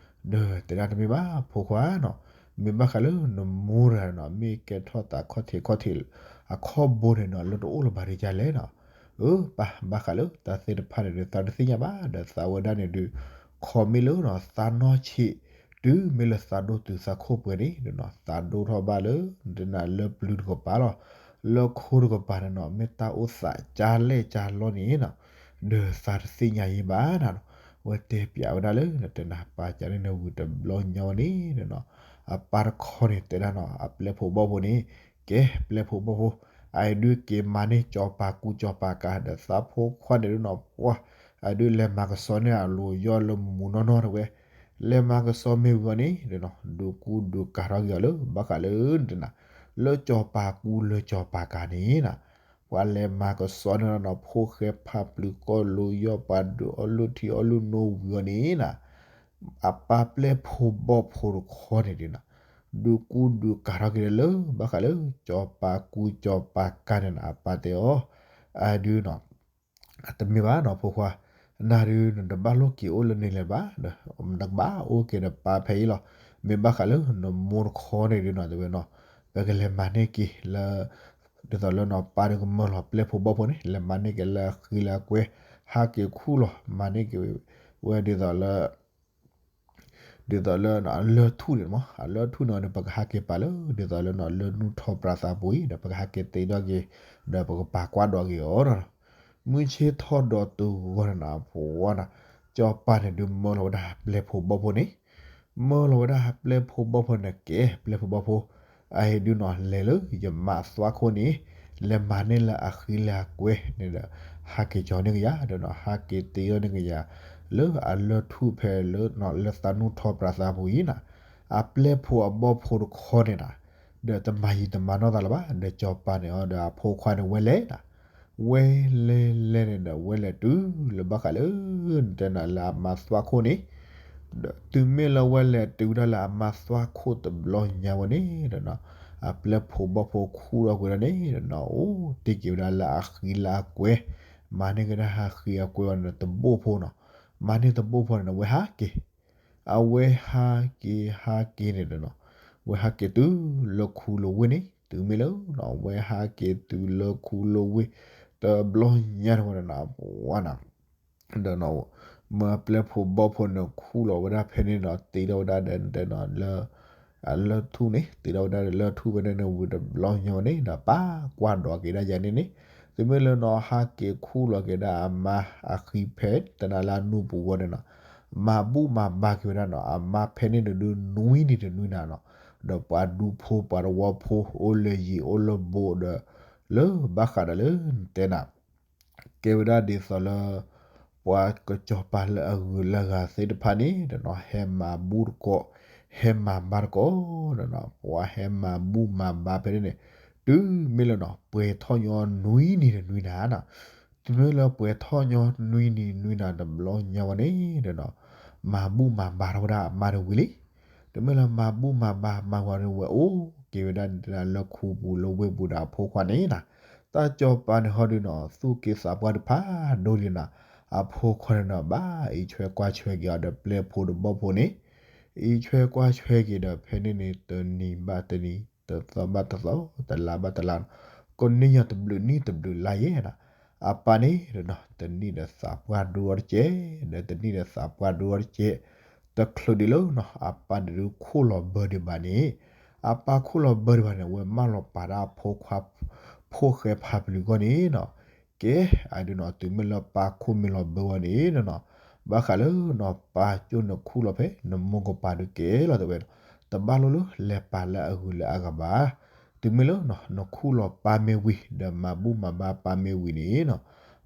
ဒီးတဲဒၣ်တမ့ၢ်ဘၣ်ဖိခွါနီၤ, မ့ၢ်ဘၣ်ဃးလၢနမိၢ်တဂၤနီၤ မ့ၢ်ကဲထီၣ်သးခီၣ်ထံးခီၣ်ထံး အခီၣ်ဘိန့ၣ်နီၤ လၢတအိၣ်လၢၤဘၣ်ဒ်လဲၣ်နီၤ, အၢ ပၢ် ဘၣ်ဃးလၢတၢ်သ့ၣ်တဖၣ်န့ၣ်ဒီး သးတသ့ၣ်ညါဘၣ် ဒီးသးဝဲဒၣ်န့ၣ်ဒုး ခီမ့ၢ်လၢနီၤ သးနီၢ်ဆံး တုၤမ့ၢ်လၢသးဒိၣ်တုၤသးခိၣ်ပှဲၤန့ၣ်ဒီးနီၤ သးဒိၣ်ထီၣ်ဘၣ်လၢ နတဲနၤလၢပျုၤတကပၤလီၤ, လၢခိတကပၤန့ၣ်နီၤ မ့ၢ်တၢ်အိၣ်သးကၢ်လဲၣ်ကၢ်လီန့ၣ်နီၤ, ဒီးသးတသ့ၣ်ညါယံၤဘၣ်နၤနီၤ, ဝဲတဲပျးဝဲဒၣ်လၢ နတဲနၤပၢ်ကန့ၣ် နဝံၤတဘျီညါဝဲန့ၣ်ဒီးနီၤ, အပၢ်တခီန့ၣ်တဲဒၣ်နီၤ အပျဲၢ်ဖိဘီၣ်ဖိန့ၣ် ကဲပျဲၢ်ဖိဘီၣ်ဖိ, အဒုးက့ၤမၤန့ၢ်စီၤပၤကူစီၤပၤကၤဒီးသးဖိခွါန့ၣ်ဒုးနီၤ ပှၤ အဒုးလဲၤမၤကဆှီန့ၢ်အလိၤယီၢ်လၢမူမူနီၢ်နီၢ်တဝဲ, လဲၤမၤကဆှီမ့ၢ်ဝံၤအီၤန့ၣ်ဒီးနီၤ ဒုးကူဒုးကၤထီၣ်က့ၤအီၤလၢ ဘၣ်ဃးလၢနတဲနၤ လၢစီၤပၤကူလၢစီၤပၤကၤန့ၣ်နီၤ, ပှၤလဲၤမၤကဆှီန့ၢ်နီၤ ဖိၣ်ဃဲဖးပျုၤကီၢ်လိၤယီၢ် ပှၤဒုးအီၣ်လုၢ်ထံအီၣ်လုၢ်နိဝံၤအီၤန့ၣ်နီၤ အပၢ်ပျဲၢ်ဖိဘီၣ်ဖိတခီန့ၣ်ဒုးနီၤ ဒုးကူဒုးကၤထီၣ်က့ၤလၢ ဘၣ်ဃးလၢ စီၤပၤကူစီၤပၤကၤန့ၣ်နီၤ အပၢ်တဲအီၤ, အဒုးနီၤ အတမ့ၢ်ဘၣ်နီၤ ဖိခွါ, နၤဒုးနတဘၣ်လိၣ်က့ၤအိၣ်လၢန့ၣ်လၢၤဘၣ်, နကဘၣ်အိၣ်က့ၤဒီးပၢ်ဖဲအံၤလီၤ, မ့ၢ်ဘၣ်ဃးလၢနမိၢ်တခီန့ၣ်ဒုးနီၤ တဲဝဲနီၤ, ပကလဲၤမၤန့ၢ်က့ၤလၢ ဒ်သိးလၢနီၤ ပၢ်ဒုးကမၢလီၤပျဲၢ်ဖိဘီၣ်ဖိန့ၣ် လဲၤမၤန့ၢ်က့ၤလၢအဃံလၢအကွဲ, ဟးက့ၤခူၣ်လီၤ မၤန့ၢ်က့ၤဝဲဒ်သိးလၢ ဒ်သိးလၢအလၢၢ်ထူၣ်န့ၣ်မး အလၢၢ်ထူၣ်န့ၣ်န့ၣ် ပကဟးက့ၤပာ်လၢ ဒ်သိးလၢနီၤ လၢနူၢ်ထီၣ်ပြးသးပူၤအံၤ ဒီးပကဟးက့ၤတ့ထီၣ်က့ၤ ဒီးပကပာ်ကွၢ်ဒီးက့ၤအီၤနီၤ. မုၢ်ဆ့ၣ်ထီၣ်ဒီးတုၤဂီၢ်န့ၣ်နီၤ ပှၤနီၤ စီၤပၤန့ၣ်ဒုးမၢလီၤဝဲဒၣ်ပျဲၢ်ဖိဘီၣ်ဖိန့ၣ် မၢလီၤဝဲဒၣ်ပျဲၢ်ဖိဘီၣ်ဖိန့ၣ် ကဲပျဲၢ်ဖိဘီၣ်ဖိ အအံၤဒုးနီၤ လဲၤလၢယမါသွၣ်ခိၣ်န့ၣ် လဲၤမၤန့ၢ်လၢအဃံလၢအကွဲန့ၣ်ဒီး ဟးက့ၤကၠီၤန့ၢ်ကယၤ ဒီးနီၤ ဟးက့ၤတ့ထီၣ်န့ၢ်ကယၤ လၢအလၢၢ်ထူၣ်ဖဲလၢနီၤ လၢသးနူၢ်ထီၣ်ပြးသးပူၤအံၤနီၤ အပျဲၢ်ဖိအဘီၣ်ဖိတခီန့ၣ်နီၤ ဒီးတမၤယံာ်တမၤနီၢ်သးလၢၤဘၣ် ဒီးစီၤပၤန့ၣ်အီၤဒီးအဖိခွါန့ၣ်ဝဲလဲၤနီၤ ဝဲလဲၤလဲၤန့ၣ်ဒီး ဝဲလဲၤတုၤလၢဘၣ်ဃးလၢ နတဲနၤလၢအမါသွၣ်ခိၣ်န့ၣ် ဒီးတုၤမ့ၢ်လၢဝဲလဲၤတုၤဝဲဒၣ်လၢအမါသွၣ်ခိၣ်တဘျီညါဝဲန့ၣ်ဒီးနီၤ အပျဲၢ်ဖိဘီၣ်ဖိခူၣ်ထီၣ်ကွံာ်ဒၣ်န့ၣ်ဒီးနီၤ အိၣ်တ့ၢ်က့ၤဝဲဒၣ်လၢအဃံလၢအကွဲ မၤန့ၢ်က့ၤဒၣ်ဟးဃံအကွဲအီၤန့ၣ်တဘိၣ်ဖိနီၤ မၤန့ၢ်တဘိၣ်ဖိန့ၣ် ဝဲဟးက့ၤ အဝဲဟးက့ၤဟးက့ၤန့ၣ်ဒီးနီၤ, ဝဲဟးက့ၤတုၤလၢခူလၢဝ့ၢ်န့ၣ် တုၤမ့ၢ်လၢနီၤ ဝဲဟးက့ၤတုၤလၢခူလၢဝ့ၢ် တဘျီညါတဝဲဒီးနီၤ ပှၤနီၤ ဒီးနီၤ မ့ၢ်ပျဲၢ်ဖိဘီၣ်ဖိန့ၣ်ခူၣ်လီၤဝဲဒၣ်ဖဲန့ၣ်နီၤ တ့ထီၣ်ဝဲဒၣ်ဒီးနီၤ လၢ အလၢၢ်ထူၣ်န့ၣ် တ့ထီၣ်ဝဲဒၣ်ဒီးလၢၢ်ထူၣ်ဖဲန့ၣ်န့ၣ်ဝံၤတဘျီညါဝဲန့ၣ်ဒီး ပၢ်ကွၢ်ဒိးက့ၤဒၣ်ယၤန့ၣ်န့ၣ် တုၤမ့ၢ်လၢနီၤ ဟးက့ၤခူၣ်လီၤက့ၤဒၣ်အမါအဃံဖဲတနၤလၢအနူၢ်ပူၤဝဲန့ၣ်နီၤ မၤဘူၣ်မၤဘါက့ၤဝဲဒၣ်နီၤ အမါဖဲန့ၣ်န့ၣ်ဒုးနွံနံၤတနွံနၤနီၤ ဒီးပှၤဒူဖိပှၤတဝီဖိ အိၣ်လၢယံၤအိၣ်လၢဘူးဒီး လၢဘၣ်ဃးဒီးလၢနတဲနၤ ကဲဝဲဒၣ်ဒ်သိးလၢ ပှၤကစီၤပၤလၢအဂုၤလၢအဂၤသ့ၣ်တဖၣ်န့ၣ်ဒီးနီၤ ဟဲမၤဘူၣ်တကိး ဟဲမၤဘါတကိးဒီးနီၤ ပှၤဟဲမၤဘူၣ်မၤဘါဖဲန့ၣ်န့ၣ် တုၤမ့ၢ်လၢနီၤ ပှဲၤထီၣ်ညီနွံနံၤတနွံနၤနီၤ တုၤမ့ၢ်လၢပှဲၤထီၣ်ညီနွံနံၤနွံနၤတဘျီညါဝဲန့ၣ်ဒီးနီၤ မၤဘူၣ်မၤဘါထီၣ်ဝဲဒၣ်အမါတဝံၤလံ တုၤမ့ၢ်လၢမၤဘူၣ်မၤဘါမၤဝဲန့ၣ်ဝဲအိၣ်က့ၤဝဲဒၣ်န့ၣ်လၢခူပူၤလၢဝ့ၢ်ပူၤဒီးအဖိခွါန့ၣ်နီၤ တၢ်စီၤပၤန့ၣ်ဟီဒုးနီၤ သူၣ်က့သးပှၢ်တဖၣ်ဒိလံနီၤ အဖိခွါန့ၣ်နီၤ ဘၣ်အံးဆွဲကွၢ်ဆွဲက့ၤအီၤဒီးပျဲၢ်ဖိတဘီၣ်ဖိန့ၣ် အံးဆွဲကွၢ်ဆွဲက့ၤဒီးဖဲန့ၣ်န့ၣ် တနံၤဘၣ်တနံၤ တသီဘၣ်တသီ တလါဘၣ်တလါနီၤ ကိးနံၣ်ယီၤတဘျုးနံၣ်တဘျုးလါယဲနီၤ အပၢ်န့ၣ်ဒီးနီၤ တနံၣ်ဒီးသးပှၢ်ဒိအီၤတကဲး ဒီးတနံၣ်ဒီးသးပှၢ်ဒိအီၤတကဲး တချုးဒံးလၢနီၤ အပၢ်န့ၣ်ဒုးခူၣ်လီၤဘၢဒံးဘၣ်န့ၣ် အပၢ်ခူၣ်လီၤဘၢဒံးဘၣ်န့ၣ် အဝဲမၢလီၤပာ်ဒၣ်အဖိခွါ ဖိၣ်ဃဲဖးပျုၤဂီၢ်န့ၣ်နီၤ ကဲ အဒုးနီၤ တုၤမ့ၢ်လၢပၢ်ခူၣ်မ့ၢ်လီၤဘၢဝဲန့ၣ်နီၤ ဘၣ်ဃးလၢနီၤ ပၢ်ကၠိနခူၣ်လီၤဖဲ နမိၢ်ကပၤဒုးကဲလီၤတဲဝဲနီၤ တဘၣ်လိလၢလဲၤပာ်လၢအဂုၤလၢအဂၤဘၣ် တုၤမ့ၢ်လၢနီၤ နခူၣ်လီၤပၢ်မ့ၢ်ဝံၤ ဒီးမၤဘူၣ်မၤဘါပၢ်မ့ၢ်ဝံၤန့ၣ်နီၤ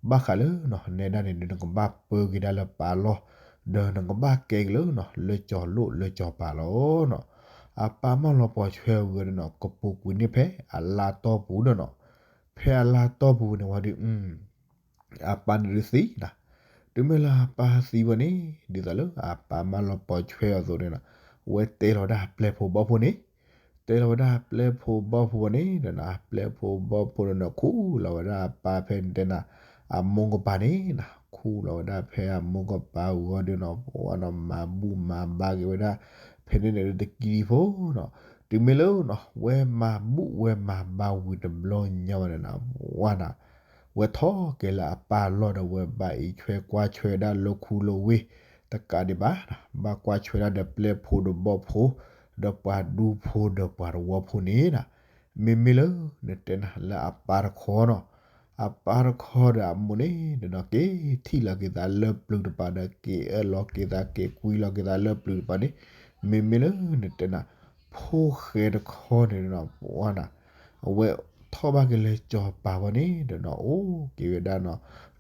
ဘၣ်ဃးလၢနီၤ နဲဒၣ်န့ၣ်ဒုး နကဘၣ်ပၢက့ၤဒၣ်လၢပၢ်လီၢ် ဒီးနကဘၣ်ကဲက့ၤလၢနီၤ လၢကၠီၤလိၣ်လၢကၠီၤပၤလီၤနီၤ အပၢ်မၢလီၤပှီၤဆွဲဝဲဒီးနီၤ ကပူၤကွံာ်န့ၢ်ဖဲအလါတီၢ်ပူၤဒီးနီၤ ဖဲအလါတီၢ်ပူၤန့ၣ်ဝံၤဒီး အပၢ်န့ၣ်ဒုးသံနီၤ တုၤမ့ၢ်လၢအပၢ်သံဝဲန့ၣ် ဒ်သိးလၢအပၢ်မၢလီၤပှီၤဆွဲအီၤအသိးန့ၣ်နီၤ အဝဲတဲလီၤဝဲဒၣ်ပျဲၢ်ဖိဘီၣ်ဖိန့ၣ် တဲလီၤဝဲဒၣ်ပျဲၢ်ဖိဘီၣ်ဖိန့ၣ်ဒီးနီၤ ပျဲၢ်ဖိဘီၣ်ဖိဒီးနီၤ ခူၣ်လီၤဝဲဒၣ်အပၢ်ဖဲန့ၣ်တဲနၤ အမိၢ်ကပၤန့ၣ်နီၤ ခူၣ်လီၤဝဲဒၣ်ဖဲအမိၢ်ကပၤအဂီၢ်ဒီးနီၤ ပဝဲနီၤ မၤဘူၣ်မၤဘါက့ၤဝဲဒၣ် ဖဲန့ၣ်န့ၣ်ဒုးတကံဒံဖိနီၤ တုၤမ့ၢ်လၢနီၤ ဝဲမၤဘူၣ်ဝဲမၤဘါဝံၤတဘျီညါဝဲန့ၣ်နီၤ ပဝဲနီၤ ဝဲထီၣ်က့ၤလၢအပၢ်လီၢ်ဒီးဝဲဘၣ်အံးဆွဲကွၢ်ဆွဲဒၣ်လၢခူလၢဝ့ၢ် တကးဒံးဘၣ်နီၤ ဘၣ်ကွၢ်ဆွဲဒၣ်ဒီးပျဲၢ်ဖိဒီးဘီၣ်ဖိ ဒီးပှၤဒူဖိဒီးပှၤတဝီဖိန့ၣ်နီၤ မ့မ့ၢ်လၢနတဲနၤလၢအပၢ်တခီနီၤ အပၢ်တခီဒီးအမိၢ်န့ၣ်ဒီးနီၤ က့ၤထံၣ်လီၤက့ၤသးလၢပျုၤတပၤဒီး က့ၤအၢၣ်လီၤက့ၤသး က့ၤကွံလီၤက့ၤသးလၢပျုၤတပၤန့ၣ် မ့မ့ၢ်လၢနတဲနၤ ဖိၣ်ဃဲတခီန့ၣ်နီၤ ပဝဲနီၤ အဝဲထီၣ်ဘၣ်က့ၤလၢကၠီၤပၤဝဲန့ၣ်ဒီးနီၤ အိၣ်က့ၤဝဲဒၣ်နီၤ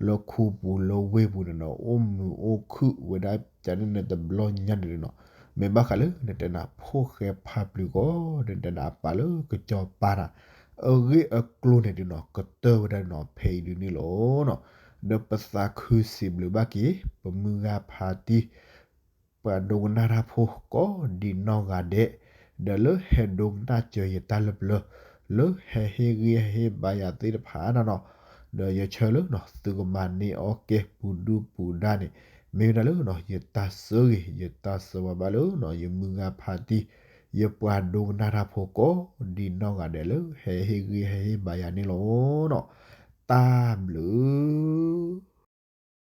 လၢခူပူၤလၢဝ့ၢ်ပူၤန့ၣ်နီၤ အိၣ်မုာ်အိၣ်ခုၣ်ဝဲဒၣ်ကန့ၣ်န့ၣ်တဘျီညါန့ၣ်နီၤ မ့ၢ်ဘၣ်ဃးလၢနတဲနၤ ဖိၣ်ဃဲဖးပျုၤဂီၢ် နတဲနၤအပၢ်လၢကၠီၤပၤနီၤ အဂ့ၢ်အကျိၤန့ၣ်ဒုးနီၤ ကတၢၢ်ဝဲဒၣ်နီၤ ဖဲအံၤဒုးန့ၣ်လီၤနီၤ ဒီးပသးခုစံးဘျုးဘၣ်က့ၤ ပမုၢ်ဂၤဖါတံၢ် ပှၤဒိကနၣ်တၢ်ဖိကိးဒံးနီၢ်ဂၤဒဲး, ဒီးလၢဟဲဒိကနၣ်စၢၤယတၢ်လၢပျၢၤ, လၢဟဲဟ့ၣ်ဂံၢ်ဟဲဟ့ၣ်ဘါယၤသ့ၣ်တဖၣ်နီၤနီၤ, ဒီးယဆၢလၢနီၤ သုကမၤန့ၢ်အီၣ်ကဲပူၤဒုၣ်ပူၤဒါန့ၣ်, မ့ၢ်ဝဲဒၣ်လၢနီၤ ယတၢ်ဆၢဂ့ၤ ယတၢ်ဆၢဝါဘၣ်လၢနီၤ ယမုၢ်ဂၤဖါတံၢ် ယပှၤဒိကနၣ်တၢ်ဖိကိးဒံးနီၢ်ဂၤဒဲးလၢဟဲဟ့ၣ်ဂံၢ်ဟဲဟ့ၣ်ဘါယၤန့ၣ်လီၤနီၤ. တၢ်ဘျုး